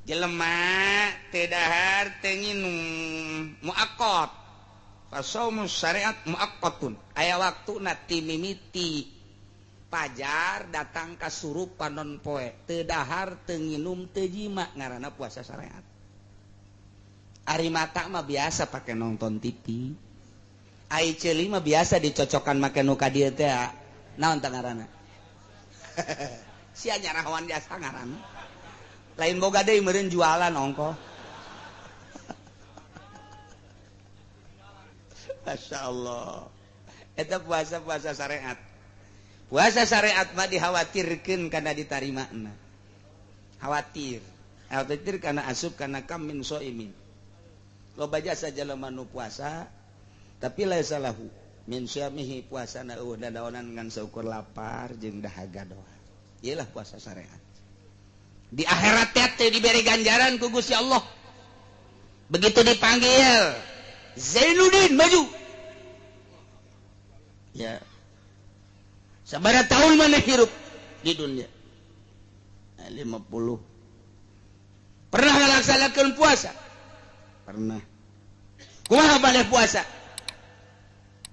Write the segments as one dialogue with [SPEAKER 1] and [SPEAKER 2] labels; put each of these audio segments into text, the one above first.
[SPEAKER 1] Jelema teu dahar teu nginum muaqqat. Fasaumu syariat muaqqatun. Aya waktuna ti mimiti pajar datang ka surup panon poe teu dahar teu nginum teu jima ngaranna puasa syariat. Ari mata mah biasa pake nonton TV. Ai ceuli mah biasa dicocokan make nu ka dieu teh. Naon teh ngaranna? Sia nyarahoan jasa ngaranna. Lain boga deui meureun jualan ongkoh. Masya Allah. Eta puasa-puasa syariat. Puasa syariat mah dikhawatirkeun kana ditarimana. Khawatir. Khawatir kana asup kana kam min shaimin. Loba jasa jelema nu puasa tapi laisa lahu min syamihi puasana eueuh dadaonan ngan saukur lapar jeung dahaga doa. Iyalah puasa syariat. Di akhirat teh diberi ganjaran ku Gusti Allah. Begitu dipanggil Zainuddin maju. Ya. Sabaraha tahun mana hirup di dunia? 50. Pernah ngalaksanakeun puasa? Pernah. Kumaha bade puasa?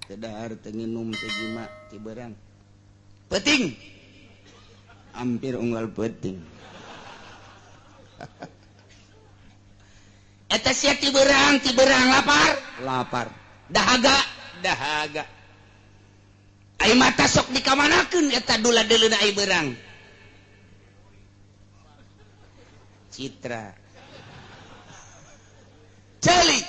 [SPEAKER 1] Teu dahar teu nginum teu jima ti beurang. Peuting. Hampir unggal peuting. Eta sia ti beurang lapar, lapar. Dahaga, dahaga. Ai mata sok dikamanakeun eta dula deuleuna ai beurang. Citra. Ceuli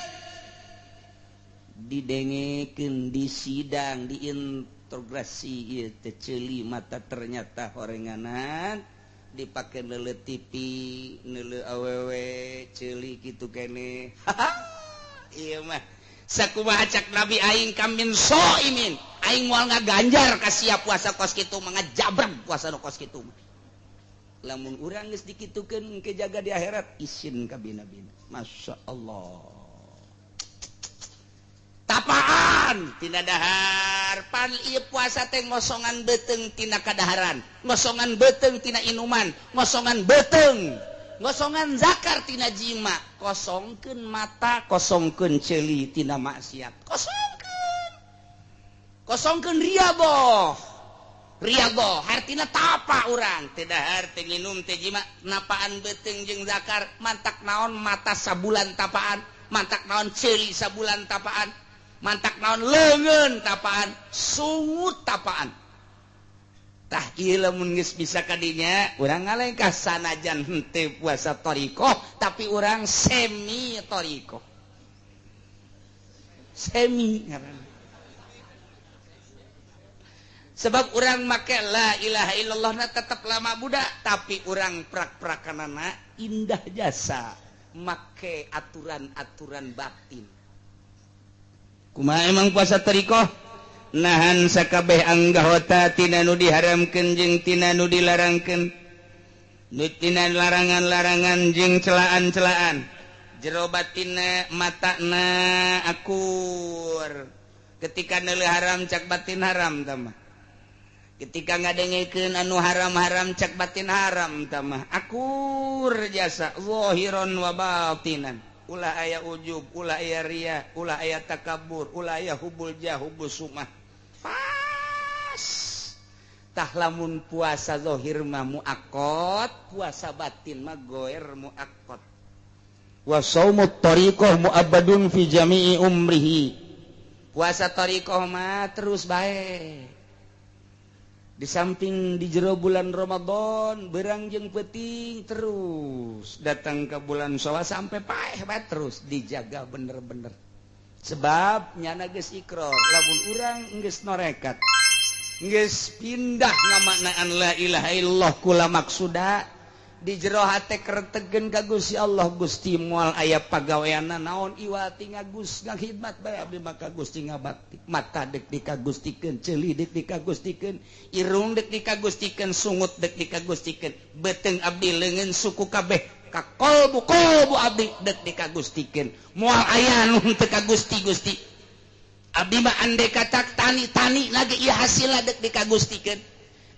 [SPEAKER 1] didengekeun di sidang diinterogasi ieu teh ceuli mata ternyata horenganan dipake neuleuh TV neuleuh awewe ceuli kitu keneh. Ieu mah sakumaha cak Nabi aing kamin soimin aing moal ngaganjar ka sia puasa kos kitu mah ngajabreg puasa nu kos kitu mah. Lamun urang geus dikitukeun engke jaga di akhirat isin ka bina-bina. Masya Allah. Tapaan tina dahar pan ieu puasa teh ngosongan beuteung tina kadaharan, ngosongan beuteung tina inuman, ngosongan beuteung, ngosongan zakar tina jima, kosongkeun mata, kosongkeun ceuli tina maksiat, kosongkeun. Kosongkeun riadoh. Riadoh hartina tapa urang teu dahar teu nginum teu jima, napaan beuteung jeung zakar, mantak naon mata sabulan tapaan, mantak naon ceuli sabulan tapaan, mantak naon leungeun tapaan, sungut tapaan. Tah ieu lamun geus bisa kadinya urang ngalengkah sanajan henteu puasa thariqah tapi urang semi thariqah. Semi ngaranna. Sebab urang make la ilaha illallah na tetep lama budak tapi urang prak-prakanana indah jasa make aturan-aturan batin. Kumaha emang puasa thariqah? Nahan sakabeh anggahota tina nu diharamkeun jeung tina nu dilarangkeun. Nu tina larangan-larangan jeung celaan-celaan. Jero batinna matana akur. Ketika neuleuh haram cak batin haram tah mah. Ketika ngadengekeun anu haram-haram cak batin haram tah mah. Akur jasa zahiran wa batinan. Ulah aya ujub, ulah aya ria, ulah aya takabur, ulah aya hubul jah, hubul sumah. Pas. Tah lamun puasa zahir mah muaqqat, puasa batin mah goer muaqqat. Wa shaumut tariqah muabbadun fi jami'i umrihi. Puasa tariqah mah terus bae. Di samping di jero bulan Ramadan berang jeung peuting terus datang ke bulan Syawal sampai paeh bae terus dijaga bener-bener. Sebab nyana geus ikrar lamun urang geus norekat geus pindah ngamaknaan la ilaha illallah kula maksuda di jero hate kertegen ka Gusti Allah. Gusti moal aya pagaweanna naon iwati ngagus ngakhidmat bae abdi maka Gusti ngabakti. Mata dek dikagustikeun, ceuli dek dikagustikeun, irung dek dikagustikeun, sungut dek dikagustikeun, beuteung abdi leungeun suku kabeh ka kolbu kolbu abdi dek dikagustikeun. Moal aya nu teu kagusti Gusti. Abdi mah andai kata tani-tani lagi ieu hasilna dek dikagustikeun.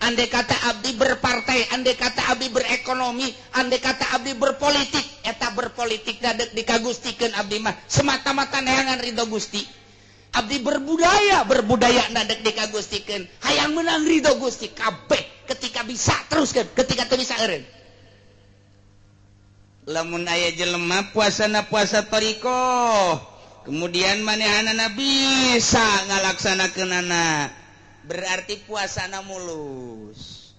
[SPEAKER 1] Andai kata abdi berpartai, andai kata abdi berekonomi, andai kata abdi berpolitik, eta berpolitik dadek dikagustikeun abdi mah semata-mata neangan ridho Gusti. Abdi berbudaya, berbudaya dadek dikagustikeun, hayang menang ridho Gusti kabeh ketika bisa teruskeun, ketika teu bisa eureun. Lamun aya jelema puasana puasa thariqah, kemudian manehanana bisa ngalaksanakeunana, berarti puasana mulus.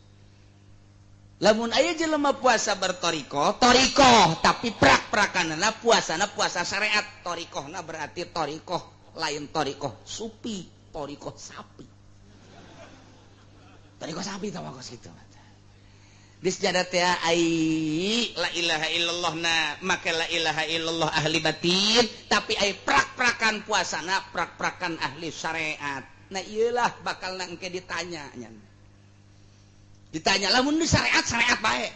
[SPEAKER 1] Lamun aya jelema puasa berthariqah, thariqah tapi prak-prakanana puasana puasa syariat, thariqahna berarti thariqah lain thariqah supi, thariqah sapi. Thariqah sapi tah kos kitu. Geus jada teh ai la ilaha illallah na make la ilaha illallah ahli batin, tapi ai prak-prakan puasana prak-prakan ahli syariat. Nah iyalah bakal nangke ditanya nya. Ditanya lamun di syariat syariat bae.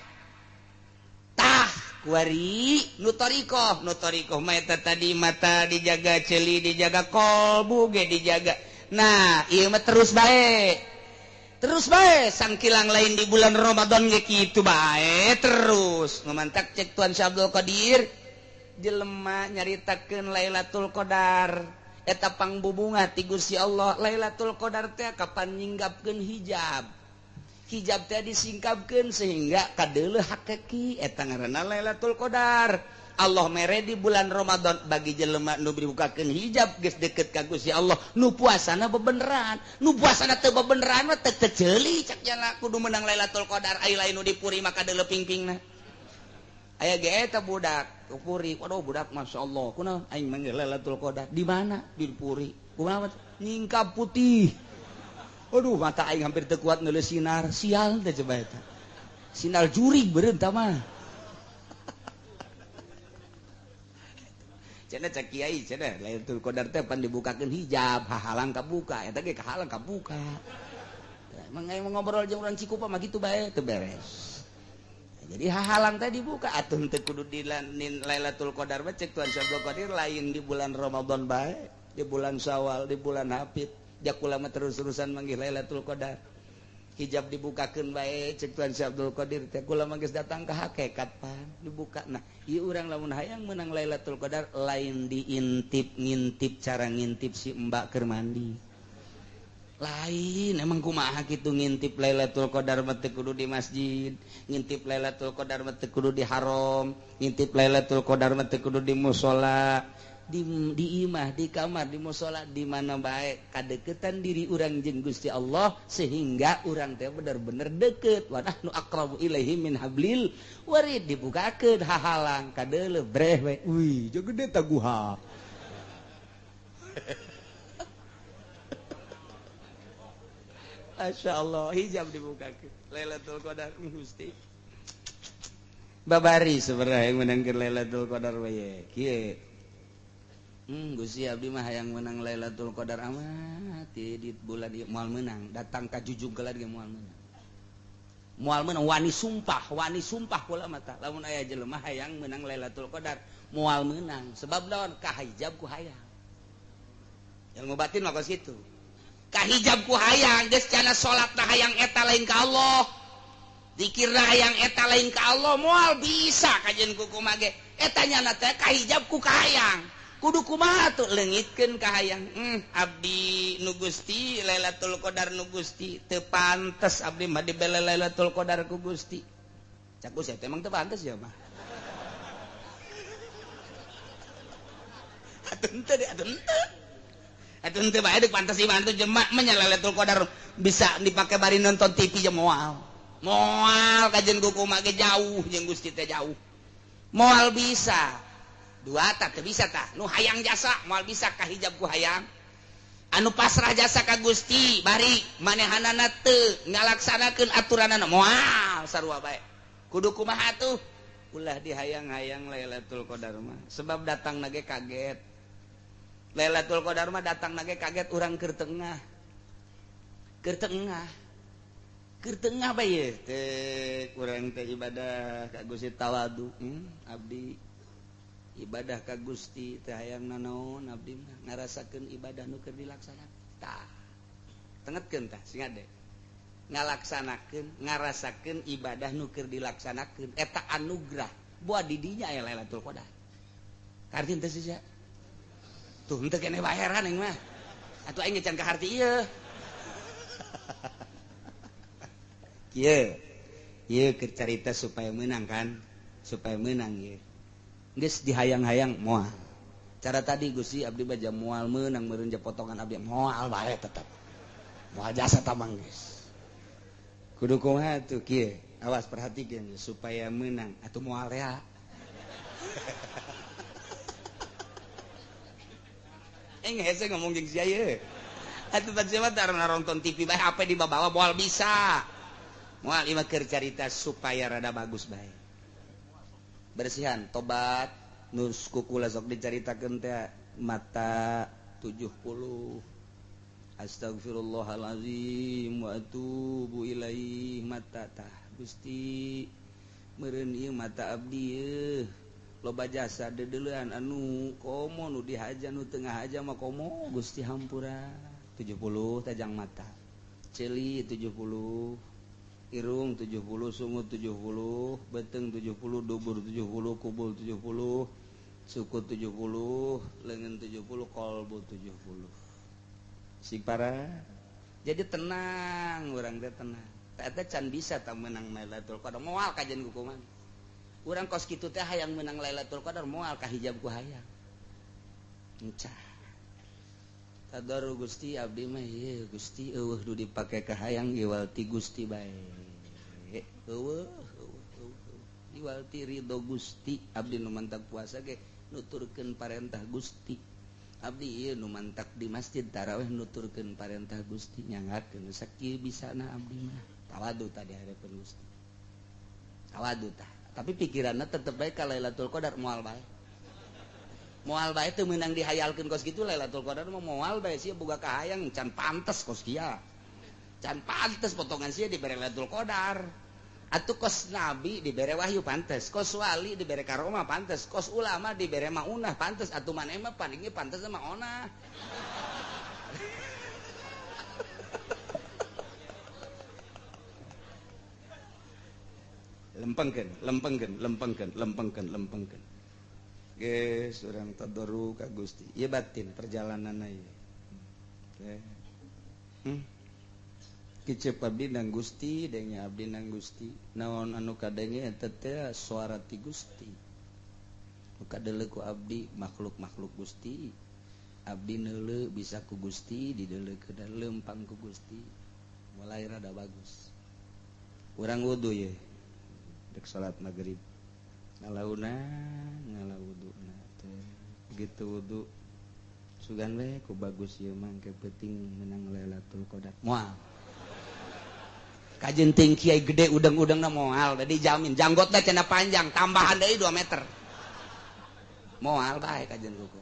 [SPEAKER 1] Tah kuari nu thariqah, nu thariqah mah eta tadi mata dijaga, ceuli dijaga, kolbu ge dijaga. Nah, ieu mah terus bae. Terus bae sangkilang lain di bulan Ramadan ge kitu bae terus. Ngamantak cek Tuan Syekh Abdul Qadir jelema nyaritakeun Lailatul Qadar. Eta pangbubunga ti Gusti Allah. Lailatul Qadar teh kapan nyinggapkeun hijab. Hijab teh disingkapkeun sehingga kadeuleuh hakiki eta ngaranna Lailatul Qadar. Allah mere di bulan Ramadan bagi jelema nu dibukakeun hijab geus deket ka Gusti Allah, nu puasana bebeneran, nu puasana teu bebeneran mah teu teceuli cak jana kudu menang Lailatul Qadar. Ai lain nu dipuri maka kadeuleuh pingpingna. Aya ge eta budak puri, waduh budak masyaallah, kunaon aing manggil Lailatul Qadar. Di mana? Di puri. Kumaha? Nyingkap putih. Aduh mata aing hampir teu kuat neuleus sinar, sial teh coba eta. Sinar jurig beureun tah mah. Cenah cak kiai cenah Lailatul Qadar teh pan dibukakeun hijab, hahalang kabuka, eta ge kahalang kabuka. Emang aing ngobrol jeung urang Cikupa mah kitu bae teu beres. Jadi hahalang teh dibuka atuh teu kudu di Lailatul Qadar mah cek Tuan Syekh Abdul Qadir lain di bulan Ramadan bae, di bulan Syawal, di bulan Hafid. Jakula mah terus-terusan manggih Lailatul Qadar. Hijab dibukakeun bae cek Tuan Syekh Abdul Qadir teh kula mah geus datang ka hakikat pan dibuka. Nah, ieu urang lamun hayang meunang Lailatul Qadar lain diintip ngintip cara ngintip si mbak keur mandi. Lain emang kumaha kitu ngintip Lailatul Qadar mah teu kudu di masjid, ngintip Lailatul Qadar mah teu kudu di haram, ngintip Lailatul Qadar mah teu kudu di musala, di imah, di kamar, di musala, di mana bae kadeukeutan diri urang jeung Gusti Allah sehingga urang teh bener-bener deukeut. Wa nahnu aqrabu ilaihi min hablil warid dibukakeun hahalang kadeuleuh breh we. Wih, jeung gede taguha. Masya Allah, hijab dibukakeun Lailatul Qadar Gusti. Babari sebenarnya yang menangkeun Lailatul Qadar bae. Kieu. Gusti abdi mah hayang menang Lailatul Qadar amat di bulan ieu moal meunang, datang ka jujung kelan ge moal meunang. Moal meunang wani sumpah kula mah tah. Lamun aya jelema hayang meunang Lailatul Qadar, moal meunang sebab naon ka hijab ku hayang. Ilmu batin mah kos kitu. Kahijab ku hayang geus cana salat na hayang eta lain ka Allah, zikir na hayang eta lain ka Allah, moal bisa kajeun ku kumaha ge eta nyana teh kahijab ku kahayang kudu kumaha tuh leungitkeun ka hayang. Abdi nu Gusti Lailatul Qadar nu Gusti teu pantes abdi mah dibele Lailatul Qadar ku Gusti. Cak Gusti emang teu pantes ya mah. Atuh henteu atuh henteu. Atuh henteu bae deuk pantes ieu mah atuh jemak mah nya Lailatul Qadar bisa dipake bari nonton TV jeung moal. Moal kajeun ku kumaha ge jauh jeung Gusti teh jauh. Moal bisa. Dua tah teu bisa tah. Nu hayang jasa moal bisa kahijab ku hayang. Anu pasrah jasa ka Gusti bari manehanana teu ngalaksanakeun aturanana moal sarua bae. Kudu kumaha atuh? Ulah dihayang-hayang Lailatul Qadar mah sebab datang nage kaget. Lailatul Qadar mah datang nage kaget urang keur tengah. Keur tengah. Keur tengah bae teh urang teh ibadah ka Gusti tawadu. Abdi ibadah ka Gusti teh hayang nanaon abdi mah ngarasakeun ibadah nu keur dilaksanakeun. Tah. Tengetkeun tah sing ade. Ngalaksanakeun, ngarasakeun ibadah nu keur dilaksanakeun eta anugerah. Buat didinya aya Lailatul Qadar. Karti teu sih sia. Tuh henteu keneh baheran aing mah. Atuh aing can kaharti ieu. Kieu. Ieu keur carita supaya meunang kan? Supaya meunang ieu. Geus dihayang-hayang moal. Cara tadi Gusti abdi baja moal meunang meureun potongan abdi moal bae tetep. Moal jasa tamang geus. Kudu kumaha tuh kieu. Awas perhatikeun supaya meunang atuh moal rea. Aing hese ngomong jeung sia ieu. Atuh pan sia mah tara nonton TV bae HP dibawa moal bisa. Moal ieu mah keur carita supaya rada bagus bae. Bersihan tobat nus kukula sok dicaritakeun teh mata 70 astagfirullahalazim wa atubu ilaih mata tah Gusti meureun ieu mata abdi yeuh loba jasa deudeuleun anu komo nu dihaja nu teu ngahaja mah komo Gusti hampura 70 tajang mata ceuli 70 irung 70 sungut 70 beteng 70 dubur 70 kubul 70 suku 70 lengan 70 kolbu 70 si para jadi tenang urang teh tenang eta can bisa tah meunang Lailatul Qadar moal kajian hukuman urang kos kitu teh hayang meunang Lailatul Qadar moal ka hijab ku hayang encah tadaru Gusti abdi mah ieu Gusti eueuh nu dipake ka hayang iwal ti Gusti bae eueuh iwal ti ridho Gusti abdi nu mantak puasa ge nuturkeun parentah Gusti abdi ieu nu mantak di masjid tarawih nuturkeun parentah Gusti nyangakeun sakieu bisana abdi mah tawadu tadi hareupeun Gusti tawadu tah tapi pikiranna tetep bae ka Lailatul Qadar moal bae moal bae teu meunang dihayalkeun kos kitu Lailatul Qadar mah moal bae sia boga kahayang can pantes kos kieu can pantes potongan sia dibere Lailatul Qadar atuh kos nabi dibere wahyu pantes kos wali dibere karomah pantes kos ulama dibere maunah pantes atuh maneh mah palingnya pantes sama onah lempengkeun lempengkeun lempengkeun lempengkeun lempengkeun geus urang tadarru ka Gusti ieu batin perjalananna ieu teh kicep abdi nang Gusti denge abdi nang Gusti naon anu kadenge eta teh suara ti Gusti nu kadeuleu ku abdi makhluk-makhluk Gusti abdi neuleu bisa ku Gusti dideuleu ke lempang ku Gusti mulai rada bagus urang wudu ye dek salat magrib ngalauna ngalawuduna teh begitu wudu sugan we ku bagus ieu mah ke penting menang Lailatul Qadar moal kajen ting kiai gede udang-udangna moal tadi jamin janggotna cenah panjang tambahan deui 2 meter moal bae kajen kuku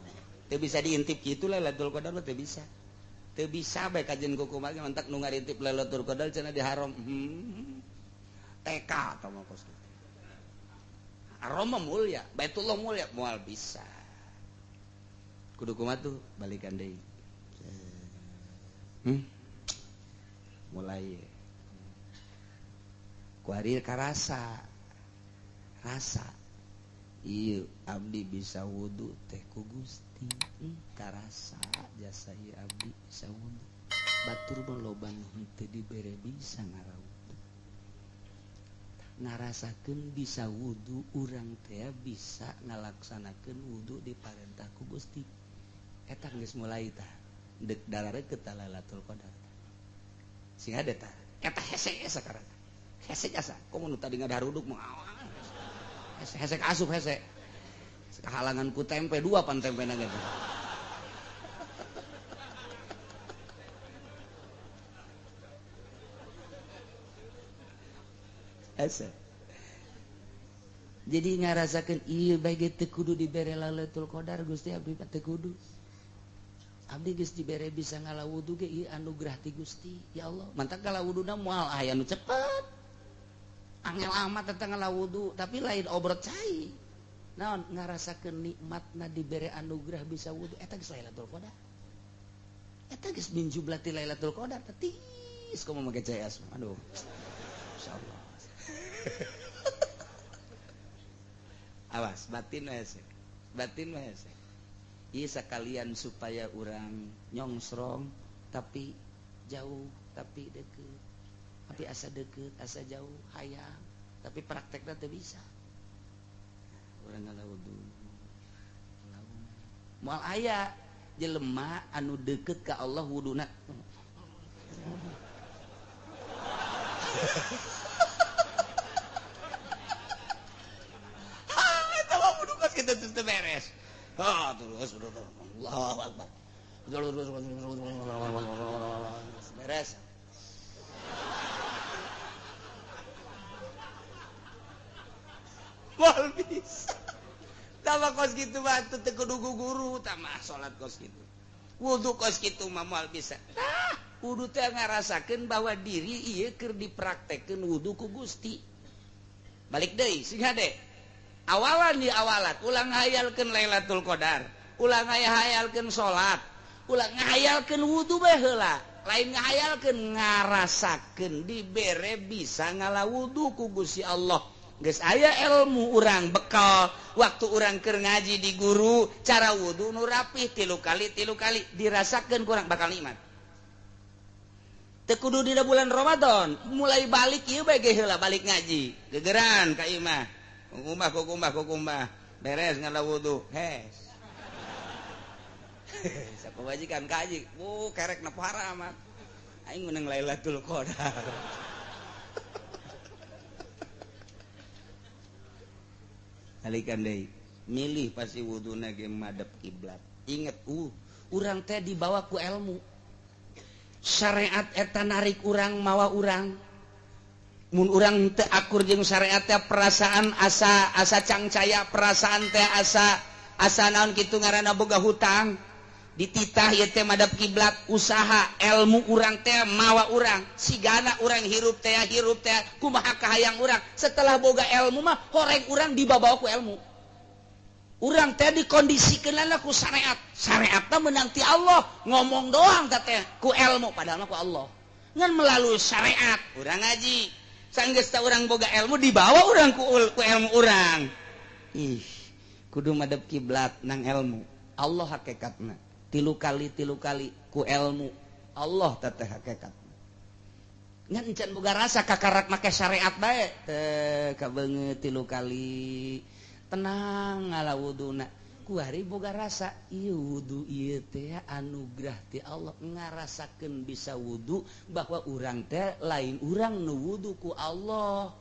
[SPEAKER 1] teu bisa diintip kitu Lailatul Qadar mah teu bisa bae kajen kuku mah mantak nu ngarintip Lailatul Qadar cenah diharam TK atau mah kos kitu aroma mulia Baitullah mulia moal bisa kudu kumaha tuh balikan deui mulai kuari karasa rasa ieu abdi bisa wudu teh ku Gusti karasa jasa ieu abdi bisa wudu batur mah loba nu henteu dibere bisa ngarawudu ngarasakeun bisa wudu urang teh bisa ngalaksanakeun wudu diparentah ku Gusti eta geus mulai tah deuk darareut ka Lailatul Qadar sing ada tah eta hese sakarang hese jasa komo nu tadi ngadaruduk mah hese hese asup hese kahalangan ku tempe dua pan tempena ge hese jadi ngarasakeun ieu bae ge teu kudu dibere Lailatul Qadar Gusti abdi teu kudu abdi geus dibere bisa ngalawudu ge ieu anugerah ti Gusti ya Allah mantak ngalawuduna moal aya nu cepet angel amat tentang ngalawudu tapi lain obrot cai naon ngarasakeun nikmatna dibere anugerah bisa wudu eta geus Lailatul Qadar eta geus min jublati Lailatul Qadar teh Tiis kok mau make CS. Aduh. Insyaallah. Awas batin we hese. Batin we hese. Ieu sakalian supaya urang nyongsrong tapi jauh tapi deket. Tapi asa deket, asa jauh, hayang. Tapi praktekna teu bisa. Urang ngala wudu. Moal aya jelema anu deket ka Allah wuduna. Ha, eta mah wudu kos kitu terus teu beres. Ha, terus Allahu akbar. Beres. Moal bisa. Tama kos gitu mah teu kudu guru, tama salat kos gitu. Wudu kos kitu mah moal bisa. Tah, wudu teh ngarasakeun bahwa diri ieu keur dipraktekkeun wudu ku Gusti. Balik deui sing hade. Awalan di awalan ulah ngahayalkeun Lailatul Qadar, ulah ngahayalkeun salat, ulah ngahayalkeun wudu bae heula. Lain ngahayalkeun ngarasakeun dibere bisa ngala wudu ku Gusti Allah. Geus aya ilmu urang bekal waktu urang keur ngaji di guru cara wudu nu rapih tilu kali dirasakeun kurang bakal nikmat. Teu kudu dina bulan Ramadan, mulai balik ieu bae ge heula balik ngaji. Gegeran ka imah. Kukumbah kukumbah kukumbah. Beres ngala wudu. Hes. Sapabajikan kaji. Kerek na haram. Aing meunang Lailatul Qadar. Balikan deui. Milih pasti wuduna ge madep kiblat. Inget urang teh dibawa ku ilmu. Syariat eta narik urang mawa urang. Mun urang teu akur jeung syariat teh perasaan asa asa cangcaya, perasaan teh asa asa naon kitu ngaranna boga hutang. Dititah ieu teh madep kiblat, usaha ilmu urang teh mawa urang. Sigana urang hirup teh kumaha kahayang urang. Setelah boga ilmu mah horeng urang dibabawa ku ilmu. Urang teh dikondisikeunana ku syariat. Syariatna meunang ti Allah, ngomong doang teh ku ilmu padahal mah ku Allah. Ngan melalui syariat urang ngaji. Sanggeus teh urang boga ilmu dibawa urang ku ilmu urang. Ih, kudu madep kiblat nang ilmu. Allah hakikatna. Tilu kali ku ilmu Allah teteh hakikat ngan encan boga rasa kakarak make syariat bae teh kabeungeut tilu kali tenang ngala wuduna kuari boga rasa ieu wudu ieu teh anugerah ti Allah ngarasakeun bisa wudu bahwa urang teh lain urang nu wudu ku Allah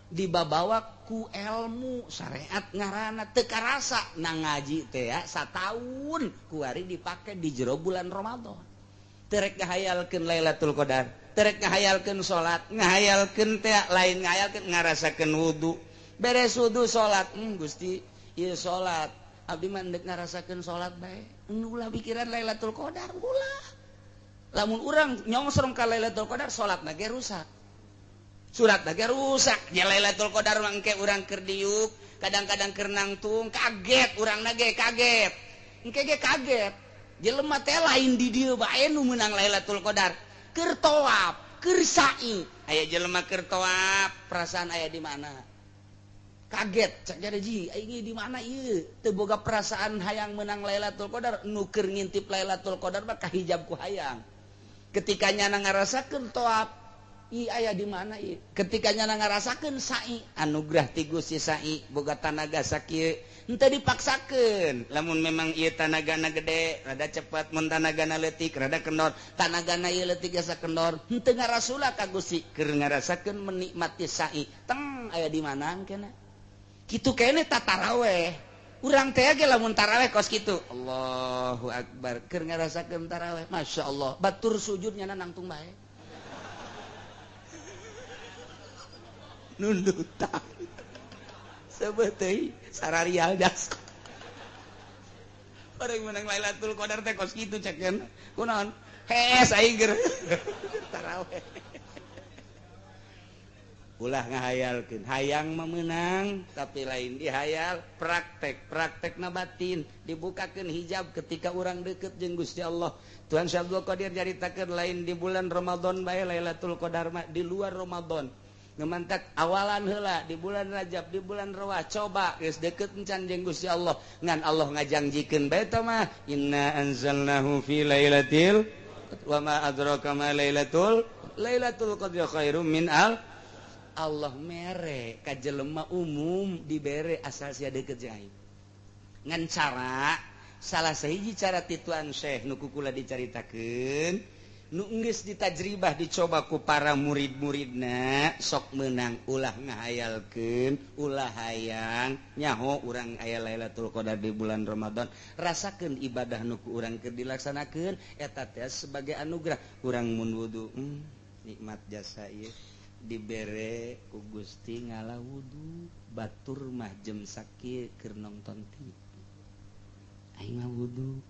[SPEAKER 1] dibabawa ku ilmu syariat ngaranna teu karasa na ngaji teh ya sataun kuari dipake di jero bulan Ramadan. Terek ngahayalkeun Lailatul Qadar, terek ngahayalkeun salat, ngahayalkeun teh lain ngahayalkeun ngarasakeun wudu. Beres wudu salat, Gusti ieu salat abdi mah endek ngarasakeun salat bae. Ulah pikiran Lailatul Qadar ulah. Lamun urang nyongsrong ka Lailatul Qadar salatna ge rusak. Surat lagi rusak. Ya Lailatul Qadar mangke urang keur diuk, kadang-kadang keur nangtung, kaget urang nage kaget. Engke ge kaget. Jelema teh lain di dieu bae nu meunang Lailatul Qadar. Keur tawaf, keur sa'i. Aya jelema keur tawaf, perasaan aya di mana? Kaget, cak jadi ji, aing di mana ieu? Teu boga perasaan hayang meunang Lailatul Qadar, nu keur ngintip Lailatul Qadar mah kahijab ku hayang. Ketika nyana ngarasakeun tawaf, i aya di mana i? Ketika nyana ngarasakeun sa'i, anugerah ti Gusti sa'i boga tanaga sakieu, henteu dipaksakeun. Lamun memang ieu tanagana gede, rada cepat, mun tanagana leutik rada kendor, tanagana ieu leutik jasa kendor, henteu ngarasula ka Gusti, keur ngarasakeun menikmati sa'i. Teng aya di mana engkena? Kitu keneh tataraweh. Urang teh ge lamun taraweh kos kitu. Allahu akbar, keur ngarasakeun taraweh, masyaallah, batur sujud nyana nangtung bae. Nundutan sebetei sararial das orang menang Lailatul Qadar teh kos kitu cekeun kunaon hees aing ger taraweh. Ulah ngahayalkeun, hayang memenang tapi lain dihayal, praktek, praktekna batin, dibukakeun hijab ketika urang deket jeung Gusti Allah. Tuhan Syekh Abdul Qadir nyaritakeun lain di bulan Ramadan bae Lailatul Qadar mah di luar Ramadan. Ngemantak awalan heula di bulan Rajab, di bulan Rawah, coba geus deket encan jeung Gusti Allah. Ngan Allah ngajangjikeun bae teh mah inna anzalnahu fi lailatul wa ma adraka ma lailatul lailatul qadri khairum min al. Allah mere ka jelema umum dibere asal sia deket jeung aing. Ngan cara salah sahiji cara ti Tuan Syekh nu ku kula dicaritakeun nu geus ditajribah dicoba ku para murid-muridna sok meunang ulah ngahayalkeun ulah hayang nyaho urang aya Lailatul Qadar di bulan Ramadan, rasakeun ibadah nu ku urang keur dilaksanakeun eta teh sebagai anugerah urang mun wudu nikmat jasa ieu dibere ku Gusti ngala wudu batur mah jem sakieu keur nonton TV aing mah wudu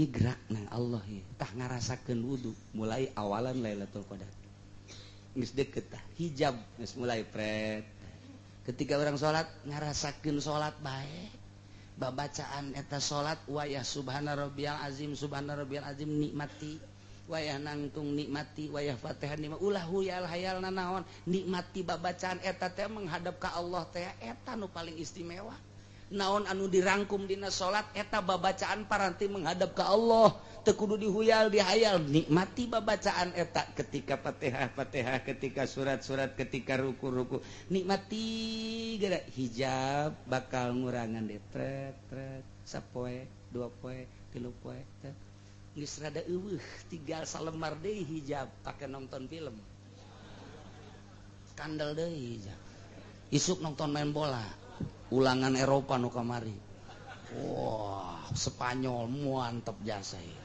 [SPEAKER 1] ieu gerak nang Allah ieu tah ngarasakeun wudu mulai awalan Lailatul Qadar geus deket tah hijab geus mulai pret ketika orang salat ngarasakeun salat bae babacaan eta salat wayah subhana rabbiyal azim subhana rabbiyal azim nikmati wayah nangtung nikmati wayah Fatihah nikmat ulah huyal hayal nanaon nikmati babacaan eta teh menghadap ka Allah teh eta nu paling istimewa naon anu dirangkum dina salat eta babacaan paranti menghadap ka Allah teu kudu dihuyal dihayal nikmati babacaan eta ketika Fatihah Fatihah ketika surat-surat ketika ruku-ruku nikmati geura hijab bakal ngurangan deh tret tret sapoe dua poe tilu poe teh geus rada eueuh tinggal salembar deui hijab pake nonton film skandal deui hijab isuk nonton main bola ulangan Eropa nu kamari wah Spanyol mantep jasa ieu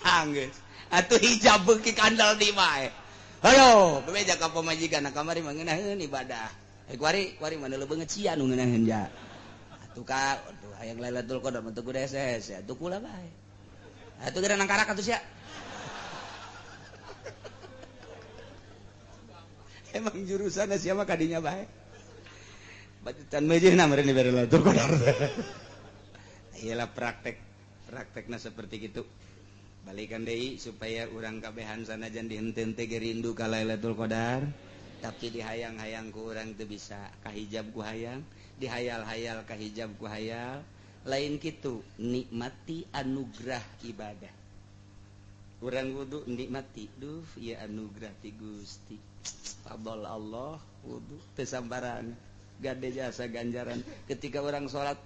[SPEAKER 1] anggeus atuh hijab beuki kandel di bae hayo bebeja ka pamajikan kamari mah ngeunaheun ibadah kuari kuari mah leungeut sia nu ngeunaheun ja atuh ka aduh hayang Lailatul Qadar mah teu kudu hese atuh kula bae atuh geura nangkarak atuh sia. Emang jurusanna sia mah kadinya bae batutan meujeuhna meureun dibere Lailatul Qadar. Iyalah praktek praktekna seperti gitu. Balikan deui supaya urang kabehan sanajan dihenteu teh rindu ka Lailatul Qadar tapi dihayang-hayang ku urang teu bisa kahijab ku hayang dihayal-hayal kahijab ku hayal lain kitu nikmati anugerah ibadah urang wudu nikmati duh ieu anugerah ti Gusti fadl Allah wudu teu sambaran gade jasa ganjaran ketika orang salat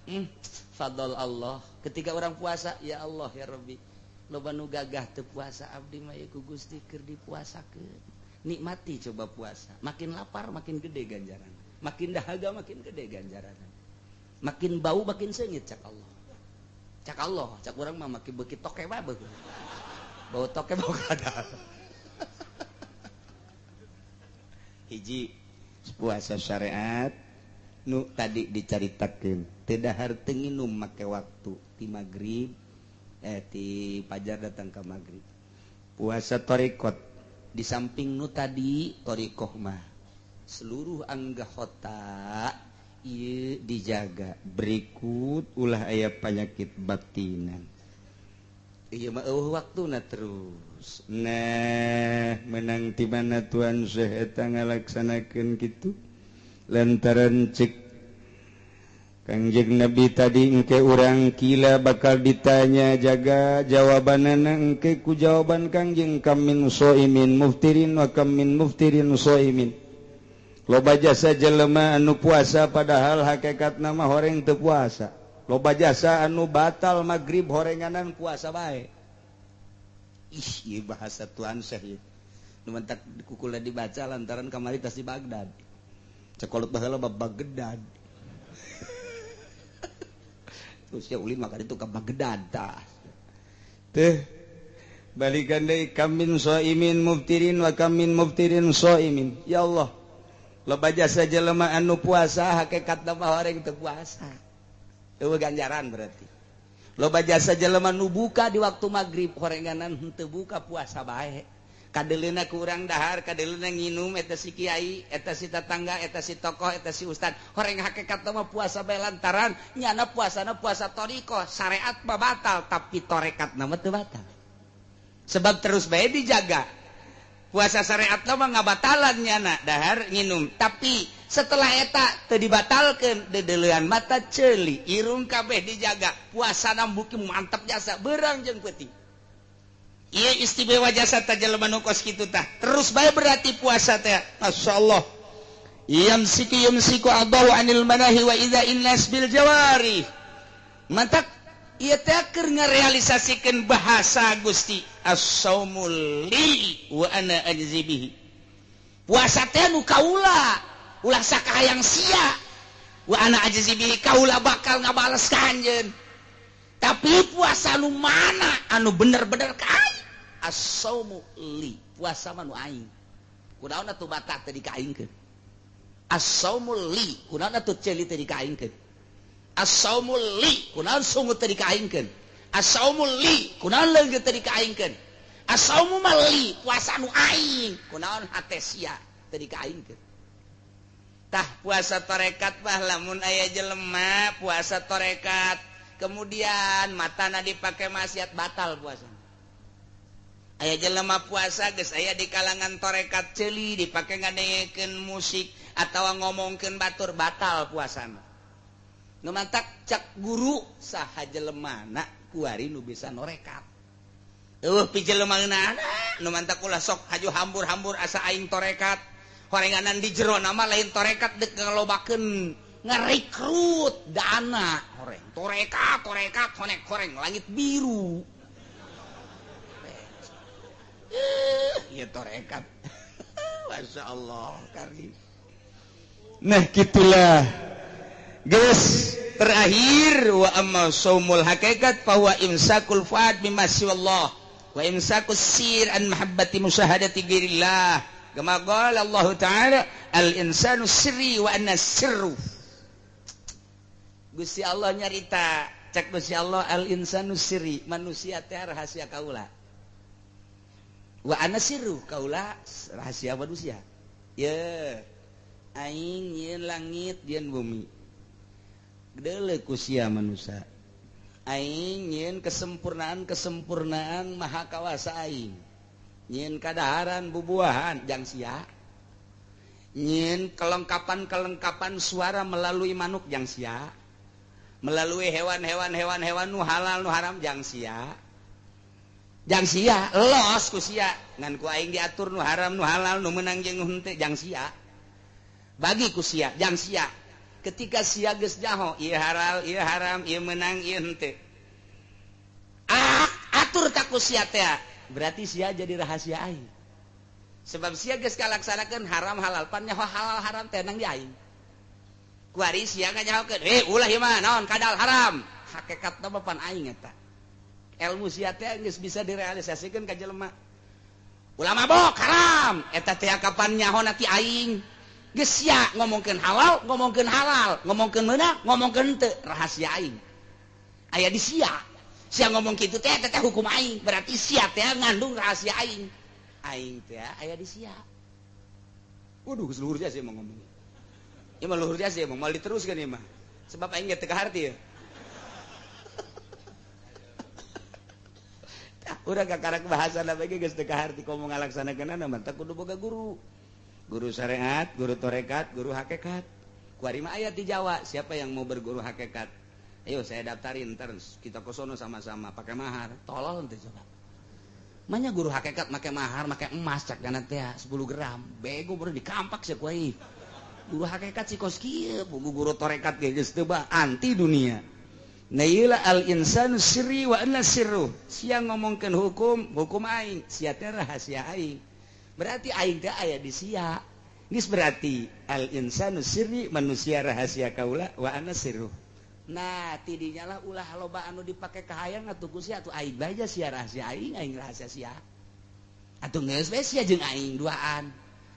[SPEAKER 1] fadl Allah ketika orang puasa ya Allah ya Rabbi loba nu gagah teu puasa abdi mah ieu ku Gusti keur dipuasakeun nikmati coba puasa makin lapar makin gede ganjaran makin dahaga makin gede ganjaran makin bau makin seungit cak Allah cak Allah cak urang mah makin beuki toke bae bau toke bau kadal. Hiji puasa syariat nu tadi dicaritakeun teu dahar teu nginum make waktu ti magrib ti fajar datang ka magrib. Puasa thariqat di samping nu tadi thariqah mah seluruh anggota ieu dijaga berikut ulah aya penyakit batinan ieu mah eueuh waktuna terus. Nah menang ti mana Tuan Syekh eta ngalaksanakeun kitu lantaran cek Kangjeng Nabi tadi engke urang kila bakal ditanya jaga jawabanana engke ku jawaban Kangjeng kam min shaimin muftirin wa kam min muftirin shaimin. Loba jasa jelema anu puasa padahal hakikatna mah horeng teu puasa. Loba jasa anu batal magrib horenganan puasa bae. Ih, ieu bahasa Tuan Syekh ieu. Nu mentak kukula dibaca lantaran kamari tas di Baghdad. Cekolot baheula bab Baghdad. Terus ya ulin maka itu ke Baghdad tah. Teh balikan deui kamin shaimin muftirin wa kamin muftirin shaimin. Ya Allah, loba jasa jelema anu puasa hakikatna mah horeng teu puasa. Eueuh ganjaran berarti. Loba jasa jelema nu buka di waktu maghrib horenganan henteu buka puasa bae. Kadeleuna ku urang dahar, kadeleuna nginum eta si kiai, eta si tetangga, eta si tokoh, eta si ustad. Horeng hakikat mah puasa bae lantaran nyana puasana puasa thoriqoh, syariat mah batal tapi torekat mah teu batal. Sebab terus bae dijaga. Puasa syariat mah ngabatalan nyana dahar nginum, tapi setelah eta teu dibatalkeun dedeleuan mata ceuli, irung kabeh dijaga, puasana buki mantap jasa beurang jeung peuting. Ieu istimewa jasa teh jelema nu kos kitu tah. Terus bae berarti puasa teh. Masyaallah. Yamsiku yumsiku adahu anil manahi wa idza innas bil jawari. Mantak ieu teh keur ngarealisasikeun bahasa Gusti as-saumul li wa ana ajzi bihi. Puasa teh nu kaula, ulah sakahayang sia. Wa ana ajzi bihi kaula bakal ngabales ka anjeun. Tapi puasa nu mana anu bener-bener ka aing? As-saumu li, puasa mah nu aing. Kunaon atuh batak teh dikaingkeun? As-saumu li, kunaon atuh ceuli teh dikaingkeun? As-saumu li, kunaon sungut teh dikaingkeun? As-saumu li, kunaon leunggeut teh dikaingkeun? As-saumu mah li, puasa nu aing. Kunaon hate sia teh dikaingkeun? Tah puasa torekat mah lamun aya jelema puasa torekat kemudian matana dipake maksiat batal puasa. Aya jelema puasa geus aya di kalangan torekat ceuli dipake ngadengekeun musik atawa ngomongkeun batur batal puasana. Nu mantak cak guru saha jelemana kuari nu bisa norekat. Eueuh pi jelema ngeunana nu mantak ulah sok haju hambur-hambur asa aing torekat. Horenganan di jero nama lain torekat deuk ngalobakeun ngarekrut dana horeng torekat torekat honek horeng langit biru. Ya torekat. Masya Allah karim. Nah gitulah guys. Terakhir wa amma saumul hakikat fa huwa imsakul fuad mimma siwallah wa imsakus sir an mahabbati musyahadati ghairillah kama qala Allah ta'ala al insanu sirri wa anna sirru. Gusti Allah nyarita cek Gusti Allah al insanu sirri, manusia teh rahasia kaula. Wa ana sirru kaula rahasia manusia. Ye aing yeun langit yeun bumi. Deuleu ku sia manusia. Aing yeun kesempurnaan-kesempurnaan maha kawasa aing. Nyeun kadaharan bubuahan jang sia. Nyeun kelengkapan-kelengkapan suara melalui manuk jang sia. Melalui hewan-hewan hewan-hewan nu halal nu haram jang sia. Jang sia los ku sia ngan ku aing diatur nu haram nu halal nu meunang jeung nu henteu jang sia. Bagi ku sia jang sia. Ketika sia geus jaho ieu halal ieu haram ieu meunang ieu henteu. Ah, atur tak ku sia teh. Berarti sia jadi rahasia aing. Sebab sia geus kalaksanakeun haram halal pan nyaho halal haram teh nang di aing. Kuari sia nganyahokeun, "Eh, ulah ieu mah naon kadal haram." Hakikatna mah pan aing eta. Ilmu sia teh geus bisa direalisasikeun ka jelema. Ulah mabok haram, eta teh kapan nyaho ti aing. Geus sia ngomongkeun halal, ngomongkeun halal, ngomongkeun meunang, ngomongkeun henteu, rahasia aing. Aya di sia. Sia ngomong kitu teh eta teh hukum aing, berarti sia teh ngandung rahasia aing. Aing teh aya di sia. Waduh, geus luhur jasa emang ngomong. Ieu mah luhur jasa emang moal diteruskeun ieu mah. Sebab aing ge teu kaharti ya. Urang kakarak bahasana bae geus teu kaharti komo ngalaksanakeunana mah teh kudu boga guru. Guru syariat, guru torekat, guru hakikat. Kuari mah aya di Jawa, siapa yang mau berguru hakikat? Ayo saya daftarin ntar kita ke sono sama-sama pakai mahar. Tolol teh coba. Manya guru hakikat make mahar, make emas cak kana teh 10 gram. Bego baru dikampak sia ku aing. Guru hakikat si kos kieu, guru torekat ge geus teu bah anti dunia. Nah ieu lah al insanu sirri wa anna sirru. Sia ngomongkeun hukum, hukum aing, sia teh rahasia aing. Berarti aing teh aya di sia. Geus berarti al insanu sirri, manusia rahasia kaula wa anna sirru. Nah, tidinya lah ulah loba anu dipake kahayang atuh ku sia atuh aing bae sia rahasia aing, aing rahasia sia. Atuh geus we sia jeung aing duaan.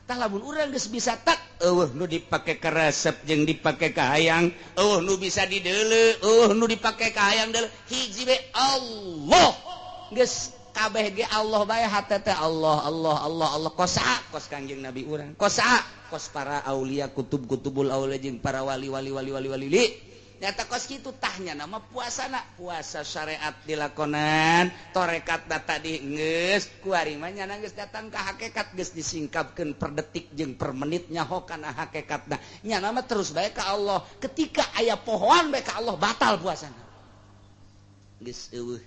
[SPEAKER 1] Tah lamun urang geus bisa tak eueuh nu dipake karesep jeung dipake kahayang, eueuh nu bisa dideuleu, eueuh nu dipake kahayang deuleu, hiji we Allah. Geus kabeh ge Allah bae hate teh Allah Allah Allah Allah kos kos Kangjeng Nabi urang. Kos kos para aulia kutub-kutubul aulia jeung para wali wali wali wali wali. Nyata kos kitu tahnya nama puasana, puasa syariat dilakonan, torekat tadi geus kuari mah nyana geus datang ka hakikat geus disingkapkeun per detik jeung per menit nyaho kana hakikatna. Nyana mah terus bae ka Allah. Ketika aya pohoan bae ka Allah batal puasana. Geus eueuh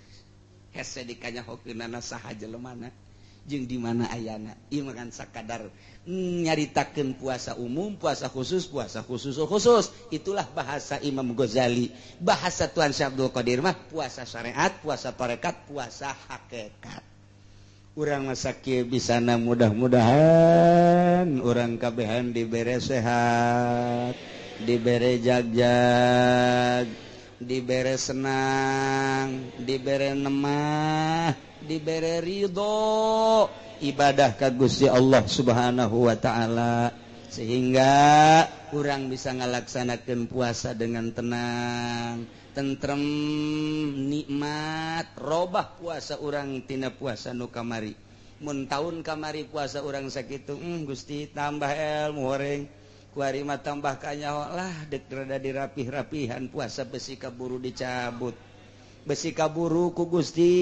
[SPEAKER 1] hese dikanyahokeunana saha jelemana jeung di mana ayana. Ieu mah kan sakadar nyaritakeun puasa umum, puasa khusus, puasa khusus khusus. Itulah bahasa Imam Ghazali. Bahasa Tuan Syekh Abdul Qadir mah puasa syariat, puasa tarekat, puasa hakikat. Urang masa kieu bisana mudah-mudahan urang kabehan dibere sehat, dibere jagjag, dibere senang, dibere nemah, dibere ridho ibadah ka Gusti Allah Subhanahu wa taala sehingga urang bisa ngalaksanakeun puasa dengan tenang, tentrem, nikmat. Robah puasa urang tina puasa nu kamari. Mun taun kamari puasa urang sakitu, Gusti tambah ilmu horeng. Kuari mah tambah kanyaho lah dek rada dirapih-rapihan puasa besi kaburu dicabut. Besi kaburu ku Gusti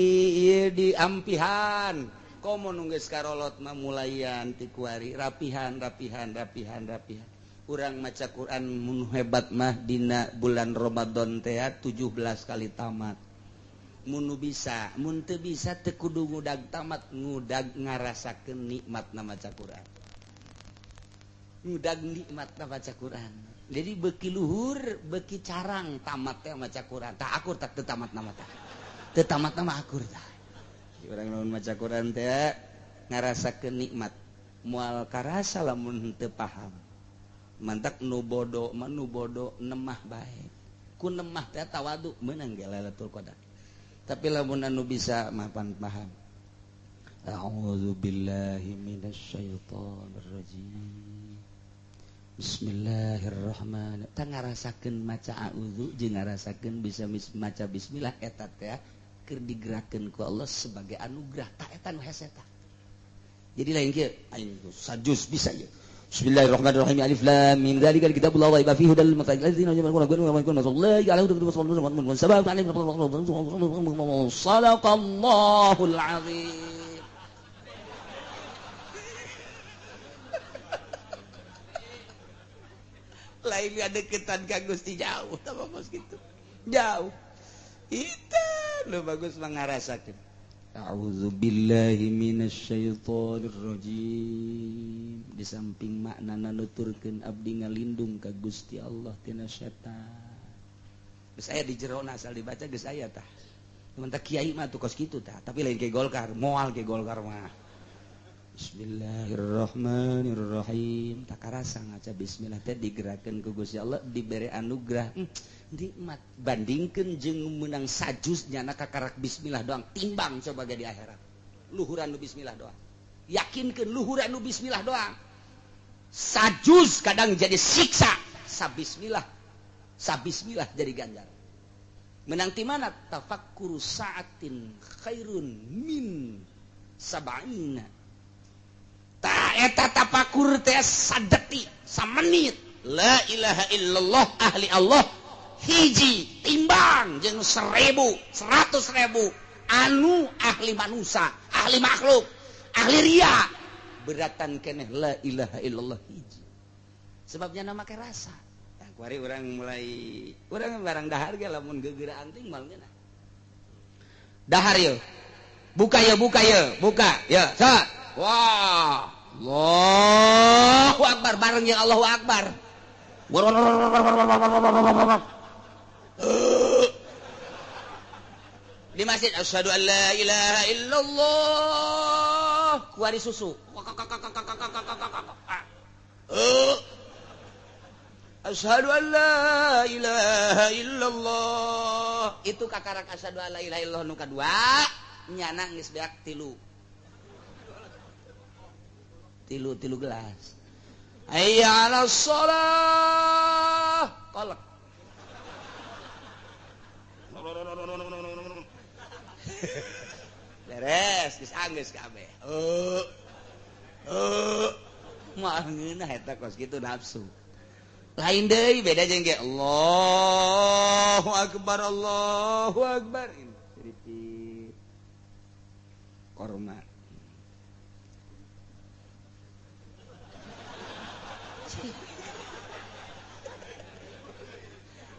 [SPEAKER 1] ieu diampihan. Komo nu geus karolot mah mulayan ti kuari rapihan rapihan rapihan rapihan. Urang maca Quran mun hebat mah dina bulan Ramadan teh 17 kali tamat. Mun nu bisa, mun teu bisa teu kudu ngudag tamat, ngudag ngarasakeun nikmatna maca Quran. Ngudag nikmatna maca Quran. Jadi beki luhur, beki carang tamat teh maca Quran. Tah akur tak teu tamat nama tah. Teu tamat nama akur tah. Urang lamun maca Quran teh ngarasakeun nikmat. Moal karasa lamun teu paham. Mantak nu bodo mah nu bodo nemah bae. Ku nemah teh tawadu meunang ge Lailatul Qadar. Tapi lamun anu bisa mah pan paham. A'udzubillahi minasyaitonir rajim. Bismillahirrahmanirrahim. Tah ngarasakeun maca a'udzu jeung ngarasakeun bisa maca bismillah eta teh keur digerakkeun ku Allah sebagai anugerah. Tah eta nu hese tah. Jadi lain kieu aing sajus bisa ieu. Bismillahirrahmanirrahim. Alif lam mim dzalikal kitabul la raiba fihi hudal lil muttaqin alladzina yu'minuna Shadaqallahul azim. Lain deketan ka Gusti jauh tah bagus gitu. Jauh. Itu lu bagus mangarasakeun. A'udzubillahi minasyaitonir rajim. Di samping maknana nuturkeun abdi ngalindung ka Gusti Allah tina setan. Geus aya di jerona asal dibaca geus aya tah. Cuman tah kiai mah tuh kos kitu tah, tapi lain ke Golkar, moal ke Golkar mah. Bismillahirrahmanirrahim. Tak karasa ngaca bismillah teh digerakkeun ku Gusti Allah dibere anugerah. Nikmat bandingkeun jeung meunang sajus nyana kakarak bismillah doang timbang coba ge di akhirat. Luhuran nu bismillah doang. Yakinkeun luhuran nu bismillah doang. Sajus kadang jadi siksa, sabismillah. Sabismillah jadi ganjaran. Menang ti mana? Tafakkuru sa'atin khairun min sab'ina. Ta eta tafakur teh sadetik samenit la ilaha illallah ahli Allah hiji timbang jeung 1000 100.000 anu ahli manusia ahli makhluk ahli ria beratan keneh la ilaha illallah hiji sebabnya nama make rasa. Tah kuari urang mulai urang barang dahar ge lamun geugeuran anting mal ngeunah dahar ye buka ye buka ye buka ye sa wah, Allahu Akbar bareng yang Allahu Akbar. Di masjid asyhadu an la ilaha illallah, kuari susu. Asyhadu an la ilaha illallah. Itu kakarak asyhadu an la ilaha illallah nu kadua, nyana geus beak tilu. Tilu gelas. Hayya 'alas shalah. Kolek. Beres, geus anggeus kabeh. Moal ngeunah eta kos kitu nafsu. Lain deui beda jeung ge Allahu akbar Allahu akbar. Ripit. Korma.